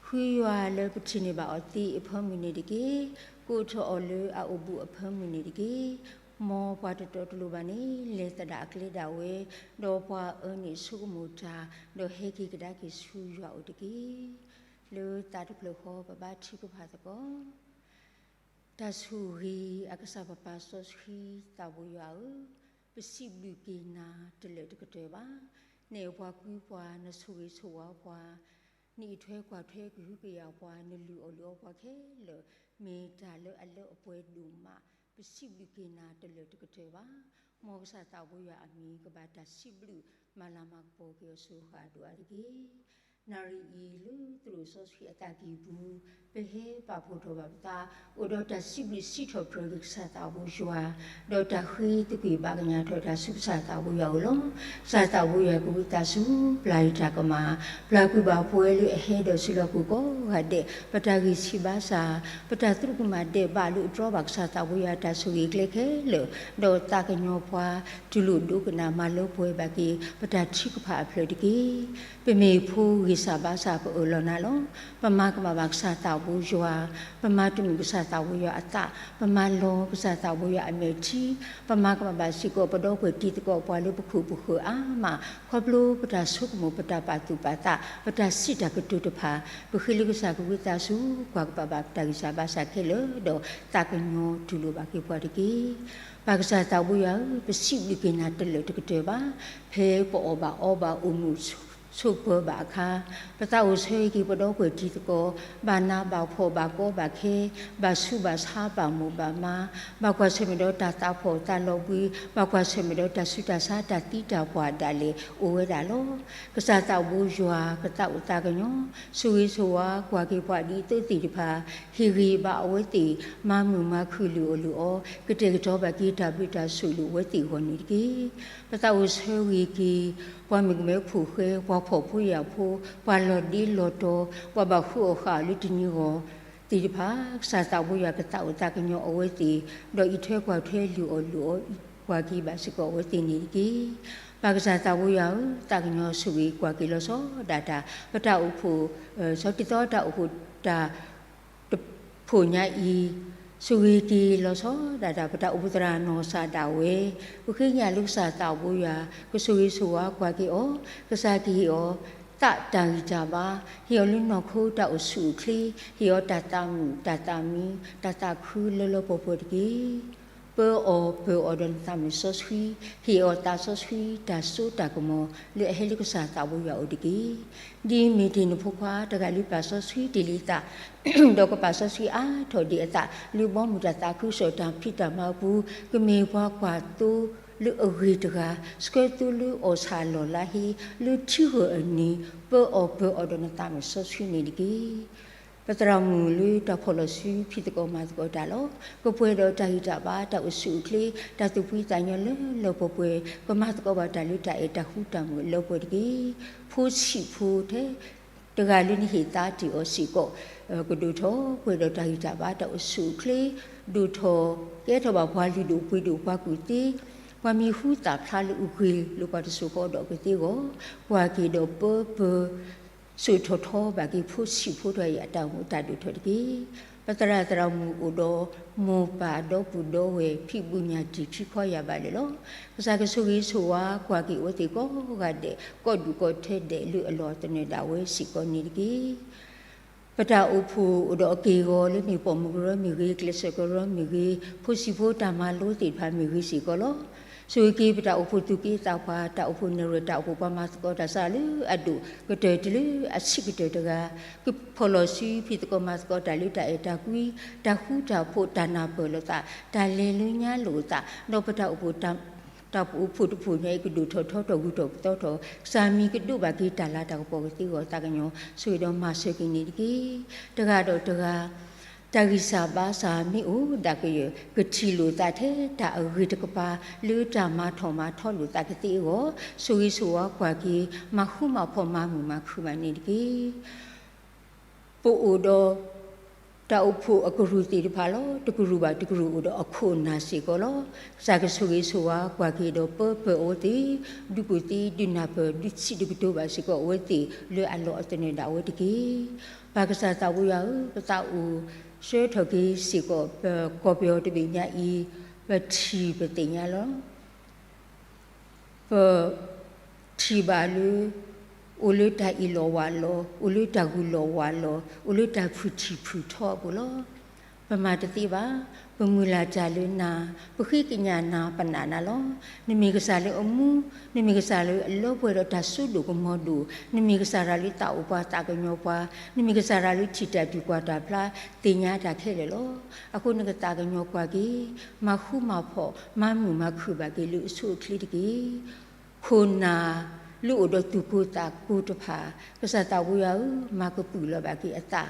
ဃုယွၤလၢပထံၣ်န့ၢ်ဘၣ်အီၤသ့အဖၢမုၢ်န့ၣ်တက့ၢ်. ကိးထီၣ်အီၤလၢအအိၣ်ဘူးအဖၢမုၢ်န့ၣ်တက့ၢ်. မ်ပှၤတတီတလိၤဘၣ်န့ၣ် လဲၤသဒၣ်အကျဲဒၣ်ဝဲ, ဒီးပှၤအၢန့ၣ်ဆိကမိၣ်တၢ်, ဒီးဟဲက့ၤကဒါက့ၤဆူယွၤအိၣ်တက့ၢ်. လၢသးတဖျၢၣ်ဃီပဘါထုကဖၣ်သကိး တၢ်ဆိၣ်ဂ့ၤအကစၢ်ပပၢ်စီဆှံသးဘိယွၤဧၢ, ပစံးဘျုးက့ၤနၤတလၢာ်တကတၢၢ်ဘၣ်. နအဲၣ်ပှၤကွံပှၤ, နဆိၣ်ဂ့ၤဆိၣ်ဝါပှၤ, နအံးထွဲကွၢ်ထွဲကဟုကယာ်ပှၤ, နလုၢ်အီၣ်လုၢ်အီပှၤခဲလၢာ်, မ့ၢ်တၢ်လၢအလၢအပှဲၤဒိၣ်မး, ပစံးဘျုးက့ၤနၤတလၢာ်တကတၢၢ်ဘၣ်. မ်ကစၢ်သးဘိယွၤအမံၤကဘၣ်တၢ်စံးဘျုးမၤလၤမၤကပီၤက့ၤအီၤစိၤဃာ်ဒိၣ်အါတက့ၢ်. နၣ်ရံၣ်အံၤလၢသရိာ်စီဆှံအသးကံၢ်ပူၤ, ပဟဲပာ်ဖှိၣ်ထီၣ်ဘၣ်ပသး, အိၣ်ဒီးတၢ်စံးဘျုးစံးထီၣ်ပတြၢၤက့ၤကစၢ်သးဘိယွၤ, ဒီးတၢ်ဃ့သကွံၢ်ဘၣ်ကညးထီၣ်တၢ်ဆူကစၢ်သးဘိယွၤအအိၣ်လီၤ. ကစၢ်သးဘိယွၤကဝံသးစူၤ ပျၢ်ယတၢ်ကမၣ်, ပျၢ်ကွံာ်ဘၣ်ပဝဲလၢအဟဲဒီးစုလီၢ်ခီၣ်ကိးဂၤဒဲး, ပတၢ်ဂံၢ်ဆံးဘါစၢ်, ပတၢ်သရူးကမၣ်ဒဲးဘးလၢအတြီဘၣ်ကစၢ်သးဘိယွၤတၢ်ဆိၣ်ဂ့ၤအကျဲခဲလၢာ်, ဒီးသးကညီၤပှၤ တူၢ်လိာ်ဒိကနၣ်မၤလၢပှဲၤဘၣ်က့ၤ ပတၢ်ထုကဖၣ်အဖျၢၣ်တက့ၢ်. ပမ့ၢ်ဖိဂံၢ်စၢ်ဘါစၢ်ပအၢၣ်လီၤနၤလီၤ. ပမၤကမၣ်ဘၣ်ကစၢ်သးဘိယွၤ, ပမၤတမုာ်ကစၢ်သးဘိယွၤအသး, ပမၤလီၤကစၢ်သးဘိယွၤအမဲာ်ထံ, ပမၤကမၣ်ဘၣ်စ့ၢ်ကီးပဒီပုၢ်ဝဲၢ်တံၤသကိးပှၤလၢပခိၣ်ပဃၢၤအါမး, ခီဖျိပတၢ်ဆိကမိၣ် ပတၢ်ပာ်သူၣ်ပာ်သး ပတၢ်စံးတၢ်ကတိၤတဖၣ်, ပဃ့လၢကစၢ်ကဝံသးစူၤ ကွၢ်ကပာ်ဘၣ်ပတၢ်ဂံၢ်စၢ်ဘါစၢ်ခဲလၢာ်, ဒီးသးကညီၤတူၢ်လိာ်ဘၣ်က့ၤပှၤတက့ၢ်. ပၢ်ကစၢ်သးဘိယွၤဧၢ, ပစံးဘျုးက့ၤနၤတလၢာ်တကတၢၢ်ဘၣ်. ဖဲပအီၣ်ဘၣ်အီဘၣ်အိၣ်မုာ်ဆိး ဆိၣ်ပၢၤဘၣ်အခါ, ပသးအိၣ်ဆၢက့ၤပဒီပုၢ်ဝဲၢ်တံၤသကိး, ဘၣ်နးဘၣ်ဖှီၣ်ဘၣ်ကီဘၣ်ခဲ, ဘၣ်ဆူးဘၣ်ဆါဘၣ်မိၢ်ဘၣ်မါ, ဘၣ်ကွၢ်ဆၢၣ်မဲာ်ဒီးတၢ်သးဖှီၣ်တၢ်လီၤဘှံး, ဘၣ်ကွၢ်ဆၢၣ်မဲာ်ဒီးတၢ်ဆူးတၢ်ဆါတၢ်သံတၢ်ပှၢ်ဒၣ်လဲာ်အိၣ်ဝဲဒၣ်လီၤ. ကစၢ်သးဘိယွၤကသးအိၣ်သးကညီၤ, ဆိၣ်ဂ့ၤဆိၣ်ဝါကွၢ်က့ၤပှၤဒ်သိးသ့ၣ်တဖၣ်, ဟ့ၣ်ဂံၢ်ဘါအဝဲသ့ၣ်, မၤမုာ်မၤခုၣ်လုၢ်အီၣ်လုၢ်အီ, ကတဲာ်ကတီၤဘၣ်က့ၤတၢ်ဘျုးတၢ်ဆိၣ်လုၢ်အဝဲသ့ၣ်အဂီၢ်န့ၣ်တက့ၢ်. ပသးအိၣ်ဆၢဂ့ၤက့ၤ ပှၤမုၣ်ကမဲဖိဃဲ, ပှၤဖှီၣ်ဖိယာ်ဖိ, ပှၤလီၤဒ့လီၤတီၤ, ပှၤဘၣ်ဃုအီၣ်ဃုအီလၢတနံၤဂီၢ်သ့ၣ်တဖၣ်, ကစၢ်သးဘိယွၤကသးအိၣ်သးကညီၤအဝဲသ့ၣ်, ဒီးအံးထွဲကွၢ်ထွဲလုၢ်အီၣ်လုၢ်အီကွၢ်က့ၤဘၣ်စ့ၢ်ကီးအဝဲသ့ၣ်န့ၣ်တက့ၢ်. ပၢ်ကစၢ်သးဘိယွၤဧၢ, သးကညီၤဆိၣ်ဂ့ၤကွၢ်က့ၤလီၤဆီဒၣ်တၢ်, ပတၢ်အိၣ်ဖှိၣ်, ဆီတံၢ်သီတၢ်အိၣ်ဖှိၣ်တၢ် တဖှိၣ်ညါအံၤ, ဆိၣ်ဂ့ၤက့ၤလီၤဆီဒၣ်တၢ် ပတၢ်အိၣ်ဖှိၣ်သရၣ်နီၢ်ကစၢ်ဒၣ်ဝဲ, ပဃ့ကညးလၢကစၢ်သးဘိယွၤ ကဆိၣ်ဂ့ၤဆိၣ်ဝါကွၢ်က့ၤအီၤ, ကစၢ်ကဟ့ၣ်အီၤ သးတၢ်ဂံၢ်တၢ်ဘါ, ဟ့ၣ်အီၤလၢနီၢ်ခိတၢ်အိၣ်ဆူၣ်အိၣ်ချ့, ဟ့ၣ်အီၤတၢ်သးမုာ်တၢ်သးမံ, တၢ်သးခုလၢလၢပှဲၤပှဲၤတက့ၢ်. ပၢအီၤပၢအီၤဒီးနသးမုာ်စီဆှံ, ဟ့ၣ်အီၤသးစီဆှံတၢ်စိတၢ်ကမီၤ လၢအဟဲလၢကစၢ်သးဘိယွၤအအိၣ်တက့ၢ်. ဒ်မ့ၢ်တ့ၢ်နဖိခွါတဂၤလၢပာ်စီဆှံတ့ၢ်လံသး, ဒီးကပာ်စီဆှံအါထီၣ်ဒံးအသး လၢဘီမုၢ်တၢ်သးခုကစီၣ်တၢ်ဖံးတၢ်မၤအပူၤ, ကမ့ၢ်ပှၤကွၢ်သိလၢအဂ့ၤတဂၤ, ဆှၢသိလၢအီၣ်ဆၣ်လီၢ်လါဟ့, လၢထံဂီၤအနံၤ, ပၢအီၤပၢအီၤဒီးနသးမုာ်စီဆှံန့ၣ်တက့ၢ်. ပသရၣ်မုၣ်လၢတၢ်ဖီၣ်လီၤစုဖံးသကိးမၤသကိးတၢ်လီၤ. ကပှဲၤဒီးတၢ်ဂံၢ်တၢ်ဘါ တၢ်အိၣ်ဆူၣ်အိၣ်ချ့ တၢ်သူၣ်ဖှံသးညီလၢလၢပှဲၤပှဲၤ, ကမၤသကိးဘၣ်တၢ်လၢတၢ်အဲၣ်တၢ်ဃူတၢ်မုာ်လၢပှဲၤတက့ၢ်. ဖိဆံးဖိထဲ တဂၤလၢနဟ့ၣ်သါတ့ၢ်အီၤစ့ၢ်ကီး ကဒိၣ်ထီၣ်ပှဲၤဒီးတၢ်ဂံၢ်တၢ်ဘါ တၢ်အိၣ်ဆူၣ်အိၣ်ချ့, ဒိၣ်ထီၣ်ကဲထီၣ်ဘၣ်ပှၤလုၢ်ဒိၣ်ပှ့ၤဒိၣ်ပှၤကူၣ်သ့, ပှၤမံၤဟူသၣ်ဖျါလၢအဂ့ၤလၢပှၤတစိၤဃီဒီးကသ့အဂီၢ်, ကွၢ်က့ၤဒီးပၢပၢ စိာ်ထီၣ်ထီဘၣ်က့ၤဖိဆံးဖိတဂၤအံၤအတၢ်အိၣ်မူတၢ်ဒိၣ်ထီၣ်တက့ၢ်. ပသရၣ်သရၣ်မုၣ်အိၣ်ဒီးမိၢ်ပၢ်ဒီပုၢ်ဒီဝဲၢ် ဖံးဘုညၣ်တံၢ်ဖံးခီယၢ်ဘၣ်လၢာ်လီၤ. ကစၢ်ကဆိၣ်ဂ့ၤဆိၣ်ဝါကွၢ်က့ၤအဝဲသ့ၣ်ကိးဂၤဒဲး ကိးဒူၣ်ကိးထၢဒဲးလၢအလီၢ်သနၢၣ်ဒၣ်ဝဲစ့ၢ်ကီးန့ၣ်တက့ၢ်. ပတၢ်အိၣ်ဖှိၣ်အိၣ်ဒီးအက့ၢ်အဂီၤလၢမ့ၢ်ပိာ်မုၣ်ကရၢမ့ၢ်ဂ့ၤ, ကျဲးစၢးကရၢမ့ၢ်ဂ့ၤ, ဖိဆံးဖိတၢ်မၤလိသ့ၣ်တဖၣ်မ့ၢ်ဂ့ၤစ့ၢ်ကီးလီၤ. ဆိၣ်ဂ့ၤက့ၤပတၢ်အိၣ်ဖှိၣ်သူၣ်က့သးပှၢ်, တၢ်အိၣ်ဖှိၣ်နဲၣ်ရွဲၣ်, တၢ်အိၣ်ဖှိၣ်ပှၤမၤသကိးတၢ်စးလၢအဒိၣ်ကတၢၢ်တုၤလၢအဆံးကတၢၢ်တဂၤ, ကဖီၣ်လီၤစုဖံးသကိးမၤသကိးတၢ်လၢတၢ်အဲၣ်တၢ်ကွံ, တၢ်ဃူတၢ်ဖိး, တၢ်နၢ်ပၢၢ်လိာ်သး, တၢ်လဲၤလၢညါလိာ်သး, ဒီးပတၢ်အိၣ်ဖှိၣ် တၢ်အိၣ်ဖှိၣ်တဖှိၣ်ညါအံၤ ကဒိၣ်ထီၣ်ထီထီၣ်ဂုၤထီၣ်ပသီထီၣ်, ကစၢ်မံၤကဒိးဘၣ်က့ၤတၢ်လၤတၢ်ကပီၤကသ့အဂီၢ် သးကညီၤဆိၣ်ဂ့ၤဒီးမၤစၢၤက့ၤန့ၣ်တက့ၢ်. တဂၤဒီးတဂၤ တၢ်ဂံၢ်စၢ်ဘါစၢ်မ့ၢ်အိၣ်ဒၣ်ကယၢၢ် ကထံၣ်လိာ်သးထဲတၢ်အဂ့ၤတကပၤ လၢတၢ်မၤထီၣ်မၤထီလိာ်သးကသ့အဂီၢ်, ဆိၣ်ဂ့ၤဆိၣ်ဝါကွၢ်က့ၤ မၤဃူမၤဖိးမၤမုာ်မၤခုၣ်ဘၣ်န့ၣ်တက့ၢ်. ပအိၣ်ဒီး တၢ်အိၣ်ဖှိၣ်အကရူၢ်သ့ၣ်တဖၣ်လီၤ. တကရူၢ်ဘၣ်တကရူၢ်အိၣ်ဒီးအခိၣ်အနၢ်စ့ၢ်ကီးလီၤ. ကစၢ်ကဆိၣ်ဂ့ၤဆိၣ်ဝါကွၢ်က့ၤဒီးပၢပၢၢ်အဝဲသ့ၣ်, ဒုးကူၣ်သ့ဒုးနၢ်ပၢၢ် ဒုးစံးဒုးကတိၤဘၣ်စ့ၢ်ကီးအဝဲသ့ၣ်လၢအလီၢ်အသနၢၣ်ဒၣ်ဝဲတက့ၢ်. ပၢ်ကစၢ်သးဘိယွၤဧၢ, ပသးအိၣ်ဆှၢထီၣ်က့ၤစ့ၢ်ကီး ပကီၢ်ပယီၤတဘ့ၣ်ညါအံၤ ပထံၣ်ပသ့ၣ်ညါလီၤ. ပထံၣ်ဘၣ်လၢ အိၣ်လၢတၢ်အ့ၣ်လိာ်ဝါလိာ်, အိၣ်လၢတၢ်ဂုၤလိာ်ဝါလိာ်, အိၣ်လၢတၢ်ဖုၣ်ထံၣ်ဖုၣ်ထီအပူၤလီၤ. ပမၤတသ့ဘၣ်. ပမုၢ်လၢ်တၢ်လၢနၤ, ပဃ့ကညးနၤပနာ်နၤလီၤ. နမ့ၢ်ကစၢ်လၢအမူ, နမ့ၢ်ကစၢ်လၢအလၢပှဲၤဒီးတၢ်စိဒိၣ်ကမီၤဒိၣ်, နမ့ၢ်ကစၢ်ဒၣ်လၢသးအိၣ်ပှၤသးကညီၤပှၤ, နမ့ၢ်ကစၢ်ဒၣ်လၢထံၣ်တၢ်တုၤကွၢ်တၢ်ဖျါ သ့ၣ်ညါတၢ်ခဲလၢာ်လီၤ. အဃိနကသးကညီၤကွၢ်က့ၤ, မၤဃူမၤဖိး, မၤမုာ်မၤခုၣ်ဘၣ်က့ၤလၢအဆိအချ့တက့ၢ်. ခိၣ်နၢ်လၢအိၣ်ဒီးသူၣ်ကိၢ်သးကိၢ်တဖၣ်, ကစၢ်သးဘိယွၤဧၢ, မၤကပုာ်လီၤဘၣ်က့ၤအသး,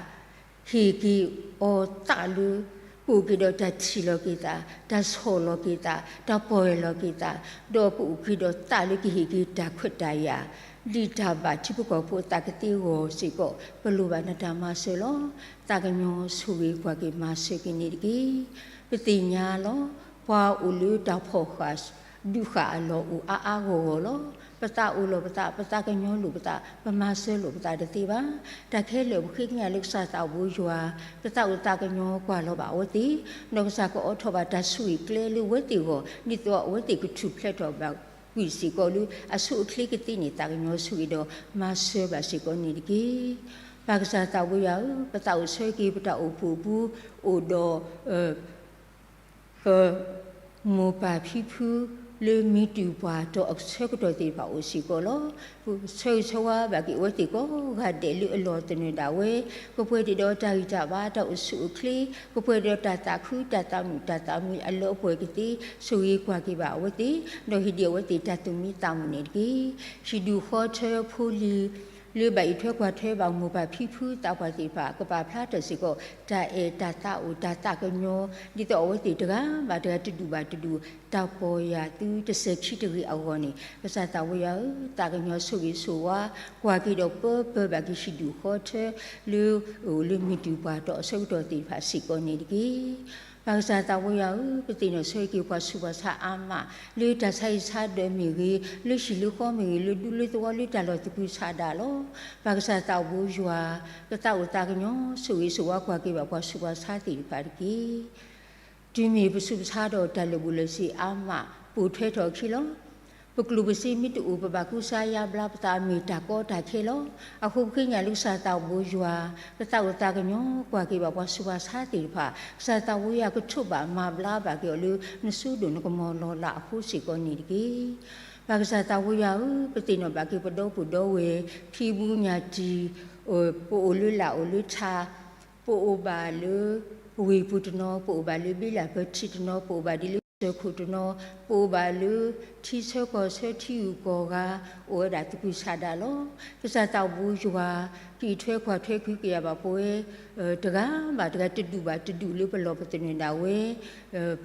ဟ့ၣ်က့ၤအီၤသးလၢ ကအိၣ်က့ၤဒီးတၢ်ထံၣ်လီၤက့ၤသး, တၢ်ဆီၣ်လီၤက့ၤသး, တၢ်ပီၢ်ယၢ်လီၤက့ၤသး, ဒီးကအိၣ်က့ၤဒီးသးလၢကဟ့ၣ်က့ၤတၢ်ခွဲးတၢ်ယာ် ဒ်တၢ်ဘၣ်ထံဖိကီၢ်ဖိအသးကသ့အဂီၢ်စ့ၢ်ကီး ပလိၣ်ဘၣ်နတၢ်မၤစၢၤလီၤ. သးကညီၤဆိၣ်ဂ့ၤကွၢ်က့ၤမၤစၢၤက့ၤန့ၣ်တက့ၢ်. ပသ့ၣ်ညါလီၤ. ပှၤအိၣ်လၢတၢ်ဖီၣ်ဃာ်ဒုးဃာ်အလီၢ်အိၣ်အါအါဂီၢ်ဂီၢ်လီၤ. ပသးအိၣ်လီၤပသး, ပသးကညီၤလိာ်ပသး, ပမၤစၢၤလိာ်ပသးတသ့ဘၣ်. တၢ်ခဲလၢာ်ပဃ့ကညးလၢကစၢ်သးဘိယွၤ, ပသးအိၣ်သးကညီၤကွၢ်လီၤဘၣ်အဝဲသ့ၣ်, ဒီးကစၢ်ကအိးထီၣ်ဘၣ်တၢ်ဆိၣ်ဂ့ၤကျဲလၢအဝဲသ့ၣ်အဂီၢ်, ဒ်သိးအဝဲသ့ၣ်ကထူၣ်ဖျဲးထီၣ်ဘၣ်ကွံာ်စ့ၢ်ကီးလၢအဆိအချ့ကသ့န့ၣ် သးကညီၤဆိၣ်ဂ့ၤဒီးမၤစၢၤဘၣ်စ့ၢ်ကီးန့ၣ်တက့ၢ်. ပၢ်ကစၢ်သးဘိယွၤဧၢ, ပသးအိၣ်ဆၢက့ၤပတၢ်အိၣ်ဖှိၣ်အပူၤ အိၣ်ဒီး ပမိၢ်ပၢ်ဖံဖု လၢမ့ၢ်တုၤပှၤဒီးအဆၢကတီၢ်သ့ၣ်တဖၣ်အိၣ်စ့ၢ်ကီးလီၤ. ဆၢဂ့ၤဆၢဝါဘၣ်က့ၤအဝဲသ့ၣ်ကိးဂၤဒဲးလၢအလီၢ်သနၢၣ်ဒၣ်ဝဲ, ကပှဲၤဒ့ၣ်ဒီးတၢ်ဂံၢ်တၢ်ဘါ တၢ်အိၣ်ဆူၣ်အိၣ်ချ့, ကပှဲၤဒီးတၢ်သးခုတၢ်သးမုာ်တၢ်သးမုာ်အလၢအပှဲၤကသ့, ဆိၣ်ဂ့ၤကွၢ်က့ၤဘၣ်အဝဲသ့ၣ်, ဒီးဟ့ၣ်ဒံးအဝဲသ့ၣ်တၢ်သူၣ်မံသးမုာ်န့ၣ်တက့ၢ်. ဟံၣ်ဒူၣ်ဃီထၢဖိလံၤ လၢဘၣ်အံးထွဲကွၢ်ထွဲဘၣ်မိၢ်ပၢ်ဖံဖုသးပှၢ်သ့ၣ်တဖၣ် ကပာ်ဖျါထီၣ်စ့ၢ်ကီး တၢ်အဲၣ်တၢ်သးအိၣ်တၢ်သးကညီၤ, ဒ်သိးအဝဲသ့ၣ်တဂၤဘၣ်တဂၤတဒူၣ်ဘၣ်တဒူၣ် တၢ်ပီၢ်ယၢ်သုတစဲးခံတဂ့ၤအဂီၢ်န့ၣ် ကစၢ်သးဝံယွၤဧၢ, သးကညီၤဆိၣ်ဂ့ၤဆိၣ်ဝါ ကွၢ်က့ၤဒီးပၢပၢဘၣ်က့ၤဟံၣ်ဒူၣ်ဃီထၢ လၢအိၣ်လၢမ့ၢ်တုၤပှၤဒီးအဆၢကတီၢ်သ့ၣ်တဖၣ်စ့ၢ်ကီးန့ၣ်တက့ၢ်. ပၢ်ကစၢ်သးဝံယွၤဧၢ, ပသ့ၣ်နီၣ်ဆၢက့ၤပှၤဆူးပှၤဆါအါမး လၢတၢ်ဆါဟံၣ်ဆါဒၢးမ့ၢ်ဂ့ၤ, လၢဟံၣ်လၢဃီမ့ၢ်ဂ့ၤ, လၢဒူလၢသဝီလၢတၢ်လီၢ်သကုၤဆးဒးလီၤ. ပၢ်ကစၢ်သးဘိယွၤ ကသးအိၣ်သးကညီၤ ဆိၣ်ဂ့ၤဆိၣ်ဝါကွၢ်က့ၤဘၣ်ပှၤဆူးပှၤဆါသ့ၣ်တဖၣ်တက့ၢ်. တုၤမ့ၢ်ပဆူးပဆါဒီးတၢ်လၢာ်ဘူၣ်လၢာ်စ့ၤအါမး ပိာ်ထွဲထီၣ်အခံလီၤ. ပကျိၣ်ပစ့မ့ၢ်တအိၣ် ပဘၣ်ကူစါယါဘျါပသး မ့ၢ်တၢ်ကီတၢ်ခဲလီၤ. အဃိပဃ့ကညးလၢကစၢ်သးဘိယွၤ ကသးအိၣ်သးကညီၤ ကွၢ်က့ၤဘၣ်ပှၤဆူးပှၤဆါသ့ၣ်တဖၣ်, ကစၢ်သးဘိယွၤကထိးဘၣ်မၤဘျါဘၣ်က့ၤအီၤလၢ နစိဒိၣ်နကမီၤလီၤလးအဃိစ့ၢ်ကီးန့ၣ်တက့ၢ်. ပၢ်ကစၢ်သးဘိယွၤဧၢ, ပသ့ၣ်နီၣ်ဘၣ်က့ၤပဒီပုၢ်ဒီဝဲၢ် ဖံးဘူးညၣ်တံၢ်, ပအိၣ်လၢလာ်အိၣ်လၢထး, ပအိၣ်ဘၣ်လၢဝ့ၢ်ပူၤတနီၤ, ပအိၣ်ဘၣ်လၢဘ့လၣ်ပထံးတနီၤ, ပအိၣ်ဘၣ်ဒ်လၢစၢခိၣ်တနီၤ, ပအိၣ်ဘၣ်လၢထံဆၢကီၢ်ဆၢထံဂုၤကီၢ်ဂၤ, အိၣ်ဝဲဒၣ်သကုၤဆးဒးလီၤ. ကစၢ်သးဘိယွၤ ကအံးထွဲကွၢ်ထွဲကွံာ်ကယၤဘၣ်ပဝဲ တဂၤဘၣ်တဂၤ တဒူၣ်ဘၣ်တဒူၣ်လၢပလီၢ်ပသနၢၣ်ဒၣ်ဝဲ,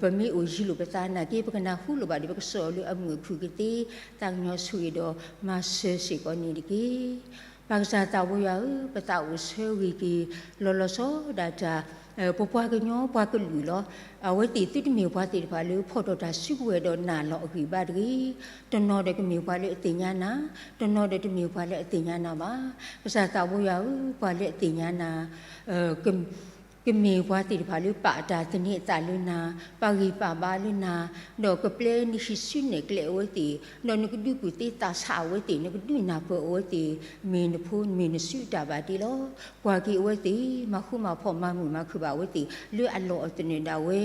ပမ့ၢ်အိၣ်ယံၤလိာ်ပသးနာ်က့ ပကနၢ်ဟူလိာ်ဘၣ်ဒီး ပကစိာ်အီၤလၢအမုာ်အခုၣ်ကသ့, သးကညီၤဆိၣ်ဂ့ၤဒီးမၤစၢၤစ့ၢ်ကီးန့ၣ်တက့ၢ်. ပၢ်ကစၢ်သးဘိယွၤဧၢ, ပသးအိၣ်ဆၢဂ့ၤက့ၤ လီၤလီၤဆီဒၣ်တၢ် ပပှၤကညီပှၤကလုာ်လီၤ. အဝဲသ့ၣ်သုတမ့ၢ်ပှၤသ့ၣ်တဖၣ်လၢဖီၣ်ထီၣ်တၢ်စုကဝဲၤဒီးနာ်လီၤအဂံၢ်ဘါတဂ့ၤ. တနီၤဒီးကမ့ၢ်ပှၤလၢအသ့ၣ်ညါနၤ, တနီၤဒီးတမ့ၢ်ပှၤလၢအသ့ၣ်ညါနၤဘၣ်. ကစၢ်သးဘိယွၤဧၢ, ပှၤလၢအသ့ၣ်ညါနၤ ကမ့ၢ်ပှၤသ့ၣ်တဖၣ်လၢပာ်တၢ်သန့ၤအသးလၢနၤ, ပာ်ဂံၢ်ပာ်ဘါလၢနၤ, ဒီးကပျဲနဟံးစုနဲၣ်ကျဲအဝဲသ့ၣ်, ဒီးနကဒုးကူၣ်သ့သးဆးအဝဲသ့ၣ်, နကဒုးနၢ်ပၢၢ်အဝဲသ့ၣ်, မ့ၢ်နဖိမ့ၢ်နစုတၢ်ဘၣ်တ့လီၤ. ကွၢ်က့ၤအဝဲသ့ၣ်, မၤဃူမၤဖိးမၤမုာ်မၤခုၣ်ဘၣ်အဝဲသ့ၣ် လၢအလီၢ်အသနၢၣ်ဒၣ်ဝဲ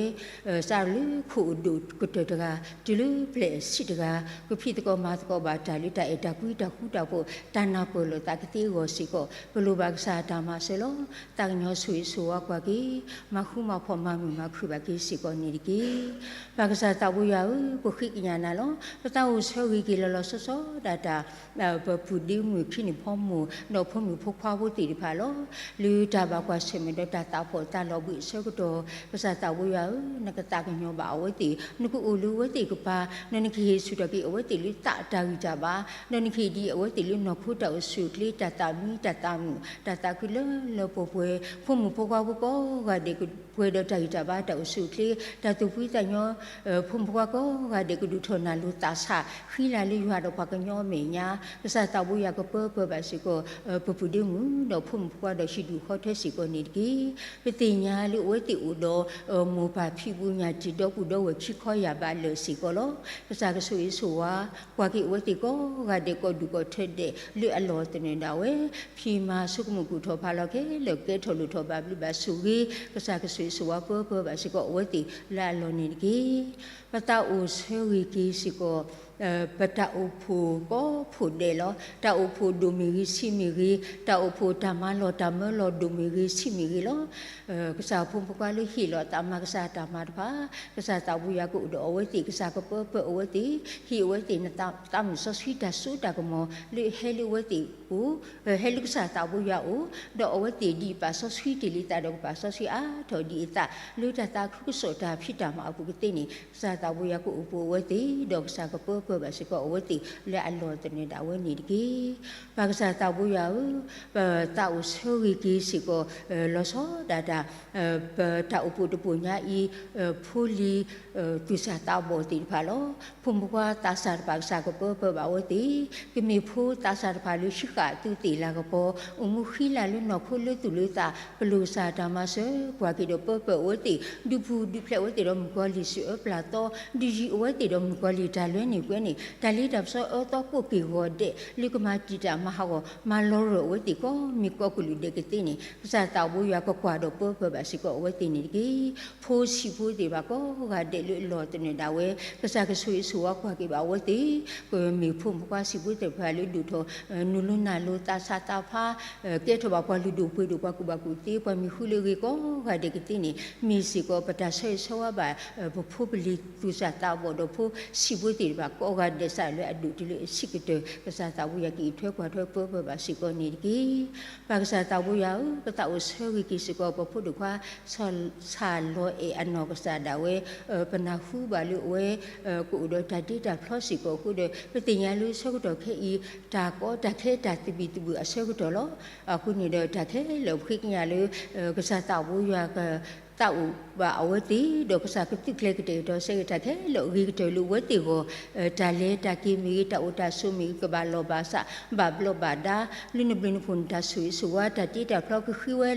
စးလၢခိၣ်အဒိၣ်ကတၢၢ်တဂၤ တုၤလၢပျဲၢ်အဆံးတဂၤ, ကဖံးသကိးမၤသကိးဘၣ်တၢ်လၢတၢ်အဲၣ်တၢ်ကွံတၢ်ဃူတၢ်ဖိး တၢ်နၢ်ပၢၢ်လိာ်သးကသ့အဂီၢ်စ့ၢ်ကီး ပလိၣ်ဘၣ်ကစၢ်တၢ်မၤစၢၤလီၤ. သးကညီၤဆိၣ်ဂ့ၤဆိၣ်ဝါကွၢ်က့ၤ, မၤဃူမၤဖိးမၤမုာ်မၤခုၣ်ဘၣ်က့ၤစ့ၢ်ကီးန့ၣ်တက့ၢ်. ပၢ်ကစၢ်သးဘိယွၤဧၢ, ပဃ့ကညးနၤလီၤ. ပသးအိၣ်ဆၢဂ့ၤက့ၤလီၤလီၤဆီဆီဒၣ်တၢ် ပပုၢ်ဒ့မုၣ်ခံနံၣ်ဖီမိၢ် ဒီးဖိမုၣ်ဖိခွါဖိသ့ၣ်တဖၣ်လီၤ. လၢတၢ်ဘၣ်ကွၢ်ဆၢၣ်မဲာ်ဒီးတၢ်သးဖီၣ်သးလီၤဘှံးအဆၢကတီၢ် ကစၢ်သးဘိယွၤဧၢ, နကသးကညီၤဘၣ်အဝဲသ့ၣ်, နကအိၣ်လၢအဝဲသ့ၣ်ကပၤ, ဒီးနကဟ့ၣ်ဆူၣ်ထီၣ်က့ၤအဝဲသ့ၣ်လၢသးတၢ်ဂံၢ်တၢ်ဘါ, ဒီးနကဟ့ၣ်ဒံးအဝဲသ့ၣ်လၢနီၢ်ခိတၢ်အိၣ်ဆူၣ်အိၣ်ချ့ တၢ်သးမံတၢ်သးမုာ် တၢ်သးခုလၢလၢပှဲၤပှဲၤ, ဖိမုၣ်ဖိခွါဖိကိးဂၤဒဲးကပှဲၤဒီးတၢ်ဂံၢ်တၢ်ဘါတၢ်အိၣ်ဆူၣ်အိၣ်ချ့ တၢ်သူၣ်ဖှံသးညီ ဖိမုၣ်ဖိခွါကိးဂၤဒဲးကဒုးထီၣ်နၢ်လိာ်သးဆး ဃံလၤလၢယွၤဒီးပှၤကညီအမဲာ်ညါ, ကစၢ်သးဘိယွၤကပၢပၢဘၣ်စ့ၢ်ကီး ပပုၢ်ဒ့မုၣ် ဒီးဖိမုၣ်ဖိခွါဒီးဟံၣ်ဒူၣ်ဃီထွဲစ့ၢ်ကီးန့ၣ်တက့ၢ်. ပသ့ၣ်ညါလၢအဝဲသ့ၣ်အိၣ်ဒီး မိၢ်ပၢ်ဖံးဘူးညၣ်တံၢ်ဒီပုၢ်ဒီဝဲၢ်ခံခီယၢ်ဘးလၢာ်စ့ၢ်ကီးလီၤ. ကစၢ်ကဆိၣ်ဂ့ၤဆိၣ်ဝါ ကွၢ်က့ၤအဝဲသ့ၣ်ကိးဂၤဒဲးကိးဒူၣ်ကိးထၢဒဲးလၢအလီၢ်သနၢၣ်ဒၣ်ဝဲ, ဖံးမၤဆိကမိၣ်ကူၣ်ထီၣ်ဖးလီၤခဲလၢာ် ကဲထီၣ်လိၣ်ထီၣ်ဘၣ်ဘျုးဘၣ်ဆိၣ်ဂ့ၤ, ကစၢ်ကဆိၣ်ဂ့ၤဆိၣ်ဝါပၢပၢဘၣ်စ့ၢ်ကီးအဝဲသ့ၣ်လၢအလီၢ်န့ၣ်တက့ၢ်. ပသးအိၣ်ဆၢဂ့ၤက့ၤစ့ၢ်ကီး ပတၢ်အိၣ်ဖှိၣ်ကိးဖှိၣ်ဒဲးလီၤ. တၢ်အိၣ်ဖှိၣ်ဒိၣ်မ့ၢ်ဂ့ၤ ဆံးမ့ၢ်ဂ့ၤ, တၢ်အိၣ်ဖှိၣ်တၢ်မၤလီၢ်တၢ်မၢလီၤဒိၣ်မ့ၢ်ဂ့ၤ ဆံးမ့ၢ်ဂ့ၤလီၤ. ကစၢ်ဖိမုၣ်ဖိခွါလၢဟ့ၣ်လီၤအသးမၤကစၢ်တၢ်မၤတဖၣ် ကစၢ်သးဘိယွၤကအိၣ်ဒီးအဝဲသ့ၣ်, ကစၢ်ကပၢပၢအဝဲသ့ၣ်, ဟ့ၣ်အဝဲသ့ၣ်နသးမုာ်စီဆှံတၢ်စိတၢ်ကမီၤလၢဟဲလၢအဝဲသ့ၣ်အအိၣ်, ဟဲလၢကစၢ်သးဘိယွၤအအိၣ်, ဒီးအဝဲသ့ၣ်ဒ်ပာ်စီဆှံတ့ၢ်လံသးဒီးကပာ်စီဆှံအါထီၣ်ဒ်အသး လၢတၢ်သးခုကစီၣ်တၢ်ဖံးတၢ်မၤအပူၤကသ့န့ၣ် ကစၢ်သးဘိယွၤကအိၣ်ပူၤအဝဲသ့ၣ်, ဒီးကစၢ်ကပၢပၢဘၣ်စ့ၢ်ကီးအဝဲသ့ၣ်လၢအလီၢ်သနၢၣ်ဒၣ်ဝဲန့ၣ်တက့ၢ်. ပၢ်ကစၢ်သးဘိယွၤဧၢ, ပသးအိၣ်ဆၢဂ့ၤက့ၤစ့ၢ်ကီး လီၤဆီဒၣ်တၢ် ပတၢ်အိၣ်ဖှိၣ်တဘိညါအံၤ ဖိလံၤ သူၣ်စၢ်သးဘီၣ်သ့ၣ်တဖၣ်လီၤ. ဖိမုၣ်ဖိခွါသးစၢ်တဖၣ် ကစၢ်ကပၢပၢဘၣ်အဝဲသ့ၣ်, ကမ့ၢ်ဖိသးစၢ်တဖၣ်လၢဟံးဃာ်အသုးသ့ၣ်လၤကပီၤ, အိၣ်မူဃံလၤလၢနီၢ်ခိလၢသူၣ်လၢသး, ပလိၣ်ကစၢ်တၢ်မၤစၢၤ, ကွၢ်က့ၤဒီးပၢပၢအဝဲသ့ၣ်, ဒုးပူၤဒုးဖျဲးအဝဲသ့ၣ်ဒီးမုၣ်ကီၤလံၢ်စံးအၢပျၢ်သီ, ဒုးယံၤအဝဲသ့ၣ်ဒီးမုၣ်ကီၤလံၢ်တၢ်လွဲန့ၣ်ကွဲ န့ၣ် တၢ်လ့တၢ်ပစီအၢသီကိးက့ၢ်ဂီၤဒဲး လၢကမၤတံာ်တာ်မၤဟးဂီၤ မၤလီၤရၢၢ်အဝဲသ့ၣ်ကိးမံၤကိးကလုာ်ဒဲးကသ့န့ၣ် ကစၢ်သးအိၣ်ဘိယွၤကကွၢ်ဒီးပၢပၢဘၣ်စ့ၢ်ကီးအဝဲသ့ၣ်န့ၣ်တက့ၢ်. ဖိဆံးဖိသ့ၣ်တဖၣ်ကိးဂၤဒဲးလၢအလီၢ်သနၢၣ်ဒၣ်ဝဲ ကစၢ်ကဆိၣ်ဂ့ၤဆိၣ်ဝါကွၢ်က့ၤဘၣ်အဝဲသ့ၣ်, ကမ့ၢ်ဖိမုၣ်ဖိခွါဆံးဖိသ့ၣ်တဖၣ်လၢဒိၣ်ထီၣ် နုာ်လီၤနၢ်လီၤ သးဆးသးဖး ကဲထီၣ်ဘၣ်ပှၤလုၢ်ဒိၣ်ပှ့ၤဒိၣ် ပှၤကူၣ်ဘၣ်ကူၣ်သ့ ပှၤမံၤဟူးလၢအဂ့ၤကိးဂၤဒဲးကသ့န့ၣ် မ့ၢ်စ့ၢ်ကီးပတၢ်ဆၢဂ့ၤဆၢဝါဘၣ် ပဖိပလံၤသူၣ်စၢ်သးဘီၣ်ဒီး ဖိဆံးဖိသ့ၣ်တဖၣ်ကိးဂၤဒဲးစးလၢအဒိၣ်တုၤလၢအဆံးကတၢၢ် ကစၢ်သးအိၣ်ဘိယွၤကအံးထွဲကွၢ်ထွဲပၢပၢဘၣ်စ့ၢ်ကီးန့ၣ်တက့ၢ်. ပၢ်ကစၢ်သးအိၣ်ဘိယွၤဧၢ, ပသးအိၣ်ဆၢဂ့ၤက့ၤစ့ၢ်ကီး ပဖိဒိၣ်ခွါ ဆၣ်လီၤအဲၣ်အနီၢ်ကစၢ်ဒၣ်ဝဲ ပနၢ်ဟူဘၣ်လၢအဝဲ ကအိၣ်ဒီးတၢ်ဒ့တၢ်ဖျီစ့ၢ်ကီးအဃိဒီး ပသ့ၣ်ညါလၢဆၢကတီၢ်ခဲအံၤ တၢ်ကီတၢ်ခဲတၢ်သဘံၣ်သဘုၣ်အဆၢကတီၢ်လီၤ. အဃိန့ၣ်ဒီးတၢ်ခဲလၢာ်ပဃ့ကညးလၢ ကစၢ်သးအိၣ်ဘိယွၤကသးအိၣ်ဘၣ်အဝဲသ့ၣ် ဒီးကစၢ်ကသုးကျဲၤကတဲာ်ကတီၤဆၢဂ့ၤတၢ်ခဲလၢာ်အဂ့ၤကတၢၢ်လၢအဝဲသ့ၣ်အဂီၢ် တၢ်လဲၤတၢ်က့ၤမ့ၢ်ဂ့ၤ တၢ်အိၣ်တၢ်ဆိးမ့ၢ်ဂ့ၤ ကဘၣ်လီၢ်ဘၣ်စး ဘၣ်ဘျီးဘၣ်ဒါ လၢနဘျုးနဖှိၣ်နတၢ်ဆိၣ်ဂ့ၤဆိၣ်ဝါ တၢ်တ့တၢ်ဖျီကဃ့ဝဲ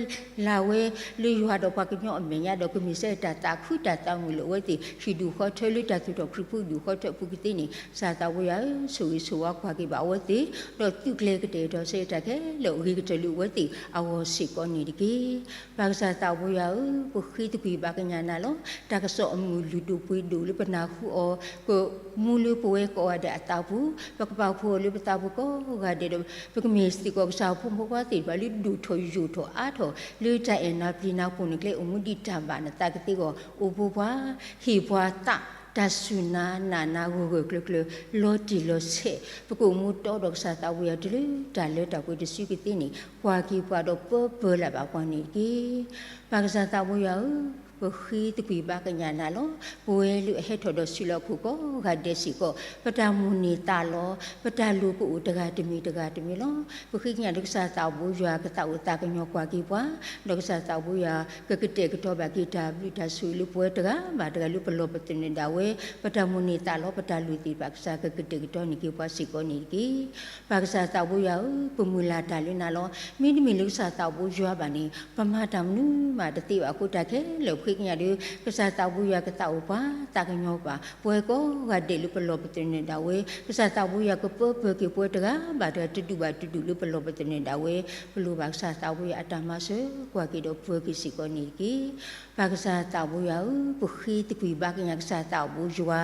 လၢ်ဝဲ လၢယွၤဒီးပှၤကညီအမဲာ်ညါ ဒီးကမ့ၢ်စ့ၢ်တၢ်သးခုတၢ်သးမုာ်လၢအဝဲသ့ၣ် ဟံၣ်ဒူၣ်ဃီထၢလၢတၢ်သူၣ်ထီၣ်ခရံာ်ဖိဒူၣ်ဃီထၢအပူၤကသ့န့ၣ် ကစၢ်သးအိၣ်ဘိယွၤဧၢ, ဆိၣ်ဂ့ၤဆိၣ်ဝါကွၢ်က့ၤဘၣ်အဝဲသ့ၣ် ဒီးသုးကျဲၤကတဲာ်ကတီၤဆၢတၢ်ခဲလၢာ်အဂ့ၤကတၢၢ်လၢအဝဲသ့ၣ်အဂီၢ်စ့ၢ်ကီးန့ၣ်တက့ၢ်. ပၢ်ကစၢ်သးအိၣ်ဘိယွၤဧၢ, ပဃ့သကွံာ်ဘၣ်ကညးနၤလီၤ. တၢ်ကစီၣ်အမုာ်လုၢ်ဒိၣ်ပှ့ၤဒိၣ်လၢပနၢ်ဟူအီၤ ကမူလၢပဝဲကိးဂၤဒဲးအသးပူၤ ပကပာ်ဖှိၣ်အီၤလၢပသးပူၤကိးဂၤဒဲးဒီး ပကမ့ၢ်စ့ၢ်ကီးကစၢ်ဖိမုၣ်ဖိခွါသ့ၣ်တဖၣ်လၢဒိၣ်ထီၣ်ယိာ်ထီၣ်အါထီၣ် လၢတၢ်အဲၣ်နၤပျံၤနၤဖှိၣ်နကျဲအိၣ်မူဒံးတၢ်ဘၣ်နသးကသ့အဂီၢ် အိၣ်ဖိပှၤ ဟ့ၣ်ပှၤသး တၢ်စူၢ်နၤနာ်နၤဂၢၢ်ဂၢၢ်ကျၢၤကျၢၤ လီၤတံၢ်လီၤဆဲး ပကအိၣ်မူတီဒီးကစၢ်သးအိၣ်ဘိယွၤတုၤလၢတၢ်လၢတၢ်ပှဲၤတစုကသ့န့ၣ် ကွၢ်က့ၤပှၤဒီးပၢပၢလၢ်ဘၣ်ပှၤန့ၣ်တက့ၢ်. ပၢ်ကစၢ်သးအိၣ်ဘိယွၤဧၢ, ပဃ့သကွံာ်ဘၣ်ကညးနၤလီၤ. ပဝဲလၢအဟဲထီၣ်ဒီးဆံးလီၤခိၣ်ကိးဂၤဒဲးစ့ၢ်ကီး ပတၢ်မိၣ်န့ၢ်သးလီၤ ပတၢ်လိၣ်ကအိၣ်တဂၤတမံၤတဂၤတမံၤလီၤ. ပဃ့ကညးလၢကစၢ်သးအိၣ်ဘိယွၤကသးအိၣ်သးကညီၤကွၢ်က့ၤပှၤ ဒီးကစၢ်သးအိၣ်ဘိယွၤကကတဲာ်ကတီၤဘၣ်က့ၤတၢ်ဘျုးတၢ်ဆိၣ်ဂ့ၤလၢပဝဲတဂၤဘၣ်တဂၤလၢပလီၢ်ပသနၢၣ်ဒၣ်ဝဲ ပတၢ်မိၣ်န့ၢ်သးလီၤ ပတၢ်လိၣ်သ့ၣ်တဖၣ် ကစၢ်ကကတဲာ်ကတီၤန့ၢ်က့ၤပှၤစ့ၢ်ကီးန့ၣ်တက့ၢ်. ပၢ်ကစၢ်သးအိၣ်ဘိယွၤဧၢ, ပမုၢ်လၢ်တၢ်လၢနၤလီၤ. မ့တမ့ၢ်လၢကစၢ်သးအိၣ်ဘိယွၤဘၣ်န့ၣ် ပမၤတၢ်မနုၤမးတသ့ဘၣ်အဃိ တၢ်ခဲလၢာ်ပဃ့ကညးဒီး ကစၢ်သးအိၣ်ဘိယွၤကသးအိၣ်ပှၤ သးကညီၤပှၤ ပဝဲကိးဂၤဒဲးလၢပလီၢ်ပသနၢၣ်ဒၣ်ဝဲ ကစၢ်သးအိၣ်ဘိယွၤကပၢပၢၤက့ၤပဝဲတဂၤဘၣ်တဂၤ တဒူၣ်ဘၣ်တဒူၣ်လၢပလီၢ်ပသနၢၣ်ဒၣ်ဝဲ ပလိၣ်ဘၣ်ကစၢ်သးအိၣ်ဘိယွၤအတၢ်မၤစၢၤ ကွၢ်က့ၤဒီးပၢၤက့ၤစ့ၢ်ကီးန့ၣ်တက့ၢ်. ပၢ်ကစၢ်သးအိၣ်ဘိယွၤဧၢ, ပဃ့သကွံာ်ဘၣ်ကညးကစၢ်သးအိၣ်ဘိယွၤ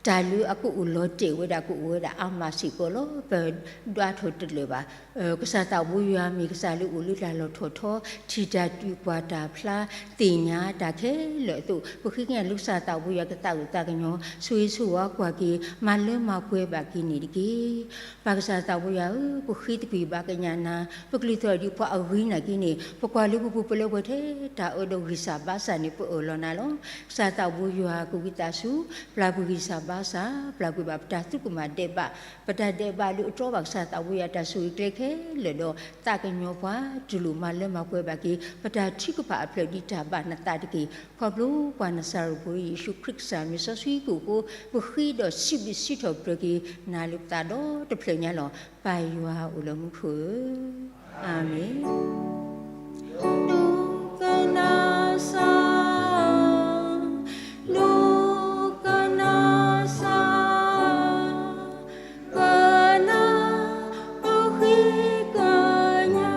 တၢ်လၢအကအိၣ်လီၤတဲာ်ဝဲဒၣ်ကအိၣ်ဝဲဒၣ်အါမးစ့ၢ်ကီးလီၤ. ပဒွးထီၣ်တလၢာ်ဘၣ်. ကစၢ်သးအိၣ်ဘိယွၤမ့ၢ်ကစၢ်လၢအိၣ်လၢတၢ်လီၢ်ထီၣ်ထီ ထံၣ်တၢ်တုၤကွၢ်တၢ်ဖျါ သ့ၣ်ညါတၢ်ခဲလၢာ်အသိး ပဃ့ကညးလၢကစၢ်သးအိၣ်ဘိယွၤကသးအိၣ်သးကညီၤ ဆိၣ်ဂ့ၤဆိၣ်ဝါကွၢ်က့ၤ မၤလၢမၤပှဲၤဘၣ်က့ၤန့ၣ်တက့ၢ်. ပၢ်ကစၢ်သးအိၣ်ဘိယွၤဧၢ, ပဃ့သကွံာ်ဘၣ်ကညးနၤ ပကလုၢ်သီၣ်ဒ်ပှၤအဂ့ၤနာ်က့န့ၣ် ပကွၢ်လၢပပူၤပလဲပှဲၤထဲတၢ်အၢဒီးဂံၢ်စၢ်ဘါစၢ်န့ၣ် ပအၢၣ်လီၤနၤလီၤ. ကစၢ်သးအိၣ်ဘိယွၤကဝံသးစူၤ ပျၢ်ကွံာ်ဂံၢ်စၢ်ဘါစၢ် ပျၢ်ကွံာ်ဘၣ်ပတၢ်သူၣ်ကမၣ်ဒဲးဘး ပတၢ်ဒဲးဘးလၢအတြီဘၣ် ကစၢ်သးအိၣ်ဘိယွၤတၢ်ဆိၣ်ဂ့ၤကျဲခဲလၢာ်ဒီး သးကညီၤပှၤ တူၢ်လိာ်မၤလၢမၤပှဲၤဘၣ်က့ၤ ပတၢ်ထုကဖၣ်အဖျၢၣ်ဒ်တၢ်ဘၣ်နသးတက့ၢ်. ခီဖျိပှၤနစၤရ့းဖိ ယ့ၣ်ၡူးခရံာ်ကစၢ်မ့ၢ်စီဆှံကအိၣ်အဃိ ပဃ့ဒီးစံးဘျုးစံးထီၣ်ပတြၢၤက့ၤနၤလၢပသးဒီတဖျၢၣ်ညါလီၤ. ပၢ်ယွၤအိၣ်လၢမူခိၣ်ဧၢ, အၤမ့ၣ်. ဒိကနၣ်စၢ်, ဒိကနၣ်စၢ်, ကနၣ်ပဃ့ကညး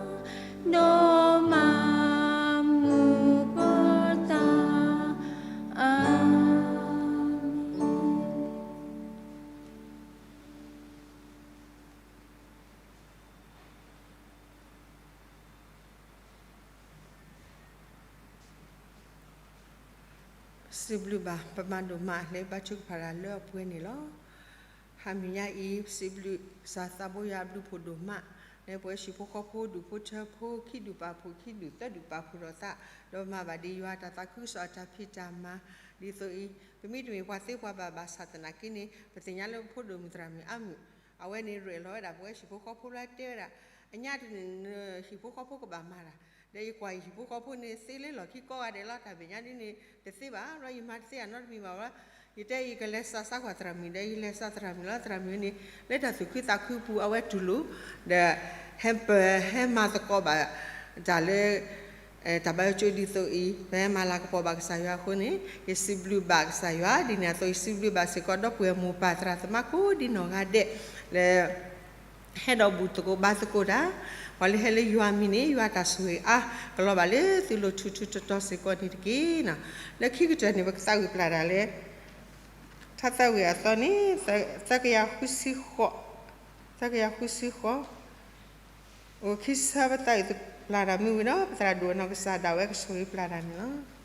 ဒီးမၤမုာ်ပသး, အၤမ့ၣ်. စံးဘျုးဘၣ် ပမၤဒိၣ်မးလၢဘါထုကဖၣ်တၢ်လၢအပှဲၤန့ၣ်လီၤ. ဟါမုၢ်ညါအံၤ စံးဘျုးကစၢ်သးဘိယွၤအဘျုးဖှိၣ်ဒိၣ်မး လၢပဝဲဟံၣ်ဖိဃီဖိ ဒူၣ်ဖိထၢဖိ ခံဒူၣ်ပာ်ဖှိၣ် ခံဒူၣ်သၢဒူၣ်ပာ်ဖှိၣ်ထီၣ်သး ဒီးမၤဘၣ်ဒံးယွၤတၢ်သးခုကစီၣ်အတၢ်ဖံးတၢ်မၤ ဒ်သိးအံၤ ပမ့တမ့ၢ်ပှၤသ့ပှၤဘၣ်ဘၣ်ဆၣ် သနာ်က့န့ၣ် ပသ့ၣ်ညါလၢပဖိဒိၣ်မုၣ်သရၣ်မုၣ်အါမုၢ် အဝဲန့ၣ်ရဲၣ်လီၤဝဲဒၣ် ပဝဲဟံၣ်ဖိဃီဖိလၢတဲဝဲဒၣ် အညါတနံၤ ဟံၣ်ဖိဃီဖိကဘၣ်မၤတၢ် ဒီးယကွၢ်ယဟံၣ်ဖိဃီဖိန့ၣ် သ့လၢလီၢ်ခံကိးဂၤဒဲးလီၤ. တၢ်မဲာ်ညါဒ်န့ၣ် တသ့ဘၣ် ဒီးယမၤတသ့အနီတမံၤဘၣ်ဝဲ ယတဲယကလဲၤစးစးကွၢ်သရၣ်မုၣ် ဒီးယလဲၤစးသရၣ်မုၣ်လီၤ. သရၣ်မုၣ်န့ၣ် လၢတၢ်သူၣ်ခုသးခုပူၤ အဝဲတူၢ်လိာ် ဒီး ဟဲပ ဟဲမၤသကိးဘၣ် တၢ်လၢ တၢ်ဘါယွၤကၠိဒ်သိးအံၤ ပဟဲမၤလၤကပီၤဘၣ်ကစၢ်ယွၤအဃိန့ၣ် ယစံးဘျုးဘၣ်ကစၢ်ယွၤ ဒ်န့ၣ်အသိး ယစံးဘျုးဘၣ်စ့ၢ်ကီး ဒီပုၢ်ဝဲၢ်မိၢ်ပၢ်သရၣ်သမါကိးဒ်နီၢ်ဂၤဒဲး လၢ ဟဲဒီးဘူၣ်သကိးဘါသကိးတၢ်, ပှၤလၢဟဲလၢယွၤမံၤန့ၣ် ယွၤတၢ်ဆိၣ်ဂ့ၤအါ ကလီၤဘၣ်လၢသုလိၤထူထူတီတီစ့ၢ်ကီးန့ၣ်တက့ၢ်. လၢခံကတၢၢ်န့ၣ် ပကသးဝံၣ်ပျၢ်တၢ်လၢ ထါသးဝံၣ်အသီန့ၣ် သၢကယၤဃုဆံဃိး, သၢကယၤဃုဆံဃိး, အိၣ်ခံဆၢ ပသးဝံၣ်ပျၢ်တၢ်မ့ၢ်ဝံၤဒီး ပသရၣ်ဒိၣ်အနီၢ်ကစၢ်ဒၣ်ဝဲကဆိၣ်ဂ့ၤပျၢ်တၢ်န့ၣ်လီၤ.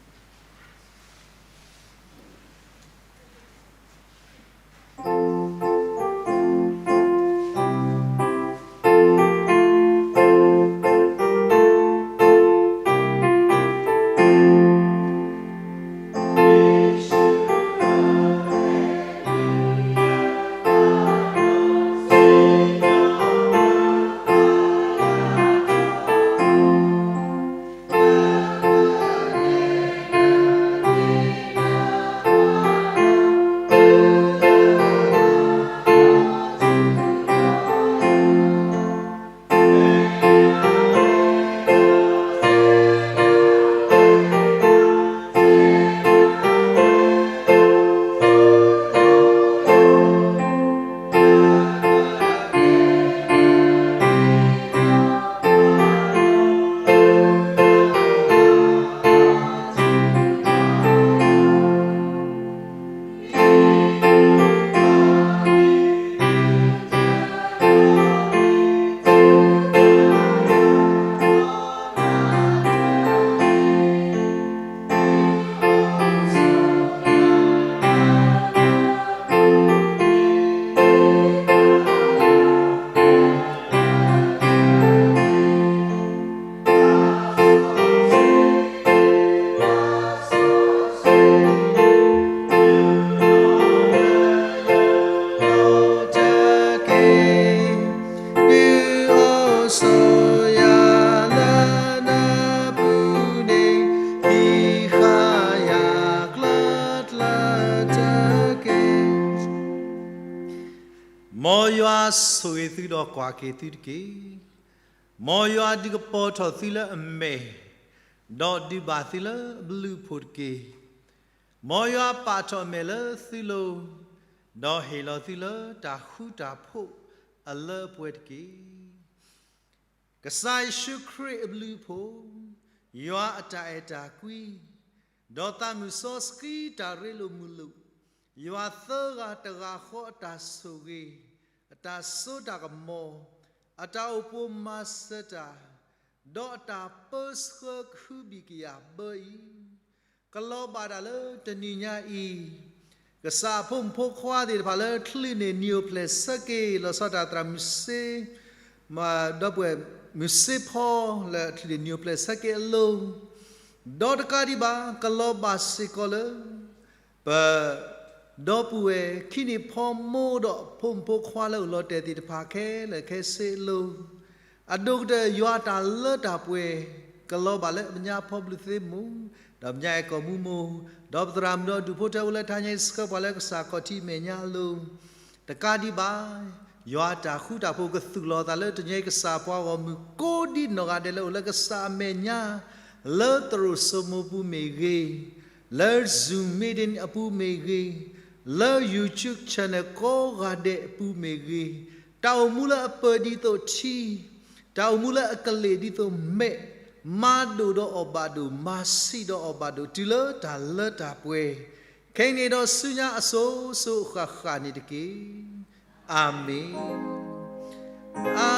မ်ယွၤဆိၣ်ဂ့ၤသုဒီးကွၢ်က့ၤသုတက့ၢ်. မ်ယွၤဒုးကပီၤထီၣ်သုလၢအမဲာ်, ဒီးဒုးဘၣ်သုလၢအဘျုးအဖှိၣ်တက့ၢ်. မ်ယွၤပာ်ထီၣ်အမဲာ်လၢသုလိၤ, ဒီးဟ့ၣ်လီၤသုလၢတၢ်ဃူတၢ်ဖိးအလၢအပှဲၤတက့ၢ်. ကစၢ်ယ့ၣ်ၡူးခရံာ်အဘျုးအဖှိၣ်, ယွၤအတၢ်အဲၣ်တၢ်ကွံ, ဒီးသးမုၣ်စီဆှံတၢ်ရ့လိာ်မုာ်လိာ်, ယွၤသၢဂၤတဂၤဃီအတၢ်ဆိၣ်ဂ့ၤ, အတၢ်စိတၢ်ကမီၤ, အတၢ်အိၣ်ပိာ်မၤစၢၤတၢ်, ဒီးအတၢ်ပၢဆှၢကဟုဘံၣ်ကယာ်ဘၢအံၤ ကလီၤဘၣ်တၢ်လၢတနံၤညါအံၤ, ကစၢ်အဖိမုၣ်ဖိခွါသ့ၣ်တဖၣ်လၢချုးန့ၢ်နံၣ်အိၣ်ဖျဲၣ်ဆၢက့ၤ လီၤဆီဒၣ်တၢ်သရၣ်မုၣ်စ့, ဒီပုၢ်ဝဲၢ်မုၣ်စ့ဖီလၢချုးန့ၢ်နံၣ်အိၣ်ဖျဲၣ်ဆၢက့ၤအလိၤ, ဒီးတကးဒံးဘၣ် ကလီၤဘၣ်စ့ၢ်ကီးလၢ ပ ဒီပုၢ်ဝဲၢ်ခံနံၣ်ဖီမိၢ်ဒီးဖိမုၣ်ဖိခွါလၢအိၣ်လီၤတဲာ်သ့ၣ်တဖၣ်ခဲလၢာ်ခဲဆ့အလိၤ, အဒိၣ်ကတၢၢ်ယွၤအတၢ်လၢတၢ်ပှဲၤ ကလီၤဘၣ်လၢအမဲာ်ညါဖီဘျုးသ့မိၢ်, ဒီးမဲာ်ညါအဲၣ်ကီၢ်မူမိၢ်, ဒီးပသရၣ်မုၣ်ဒီးဒူၣ်ဖိထၢဖိလၢတဟါညါအံၤဆှၢပှၤလၢကစၢ်ခီၣ်ထံးမဲာ်ညါအလိၤ, တကးဒံးဘၣ် ယွၤအတၢ်ဃူတၢ်ဖိးကသူၣ်လီၤအသးလၢတနံၤညါအံၤ ကစၢ်ပှၤဂီၢ်မုၢ်ကိးဒ်နီၢ်ဂၤဒဲးလၢအိၣ်လၢကစၢ်အမဲာ်ညါ, လၢသရိာ်စိမိၤပူၤမ့ၢ်ဂ့ၤ, လၢ Zoom meeting အပူၤမ့ၢ်ဂ့ၤ, လၢ YouTube channel ကိးဂၤဒဲးအပူၤမ့ၢ်ဂ့ၤ, တၢ်အိၣ်မူလၢအပၢၢ်ဒ်သိးထံ, တၢ်အိၣ်မူလၢအကလ့ၢ်ဒ်သိးမဲး, မၤဒိၣ်ဒီးအီၣ်ဘၣ်ဒိၣ်, မၤဆံးဒီးအီၣ်ဘၣ်ဒိၣ် တုၤလၢတၢ်လၢတၢ်ပှဲၤ, ခဲအံၤန့ၣ်ဒီးဆူညါအစိၤစိၤအဃၣ်ဃၣ်န့ၣ်တက့ၢ်. အၤမ့ၣ်.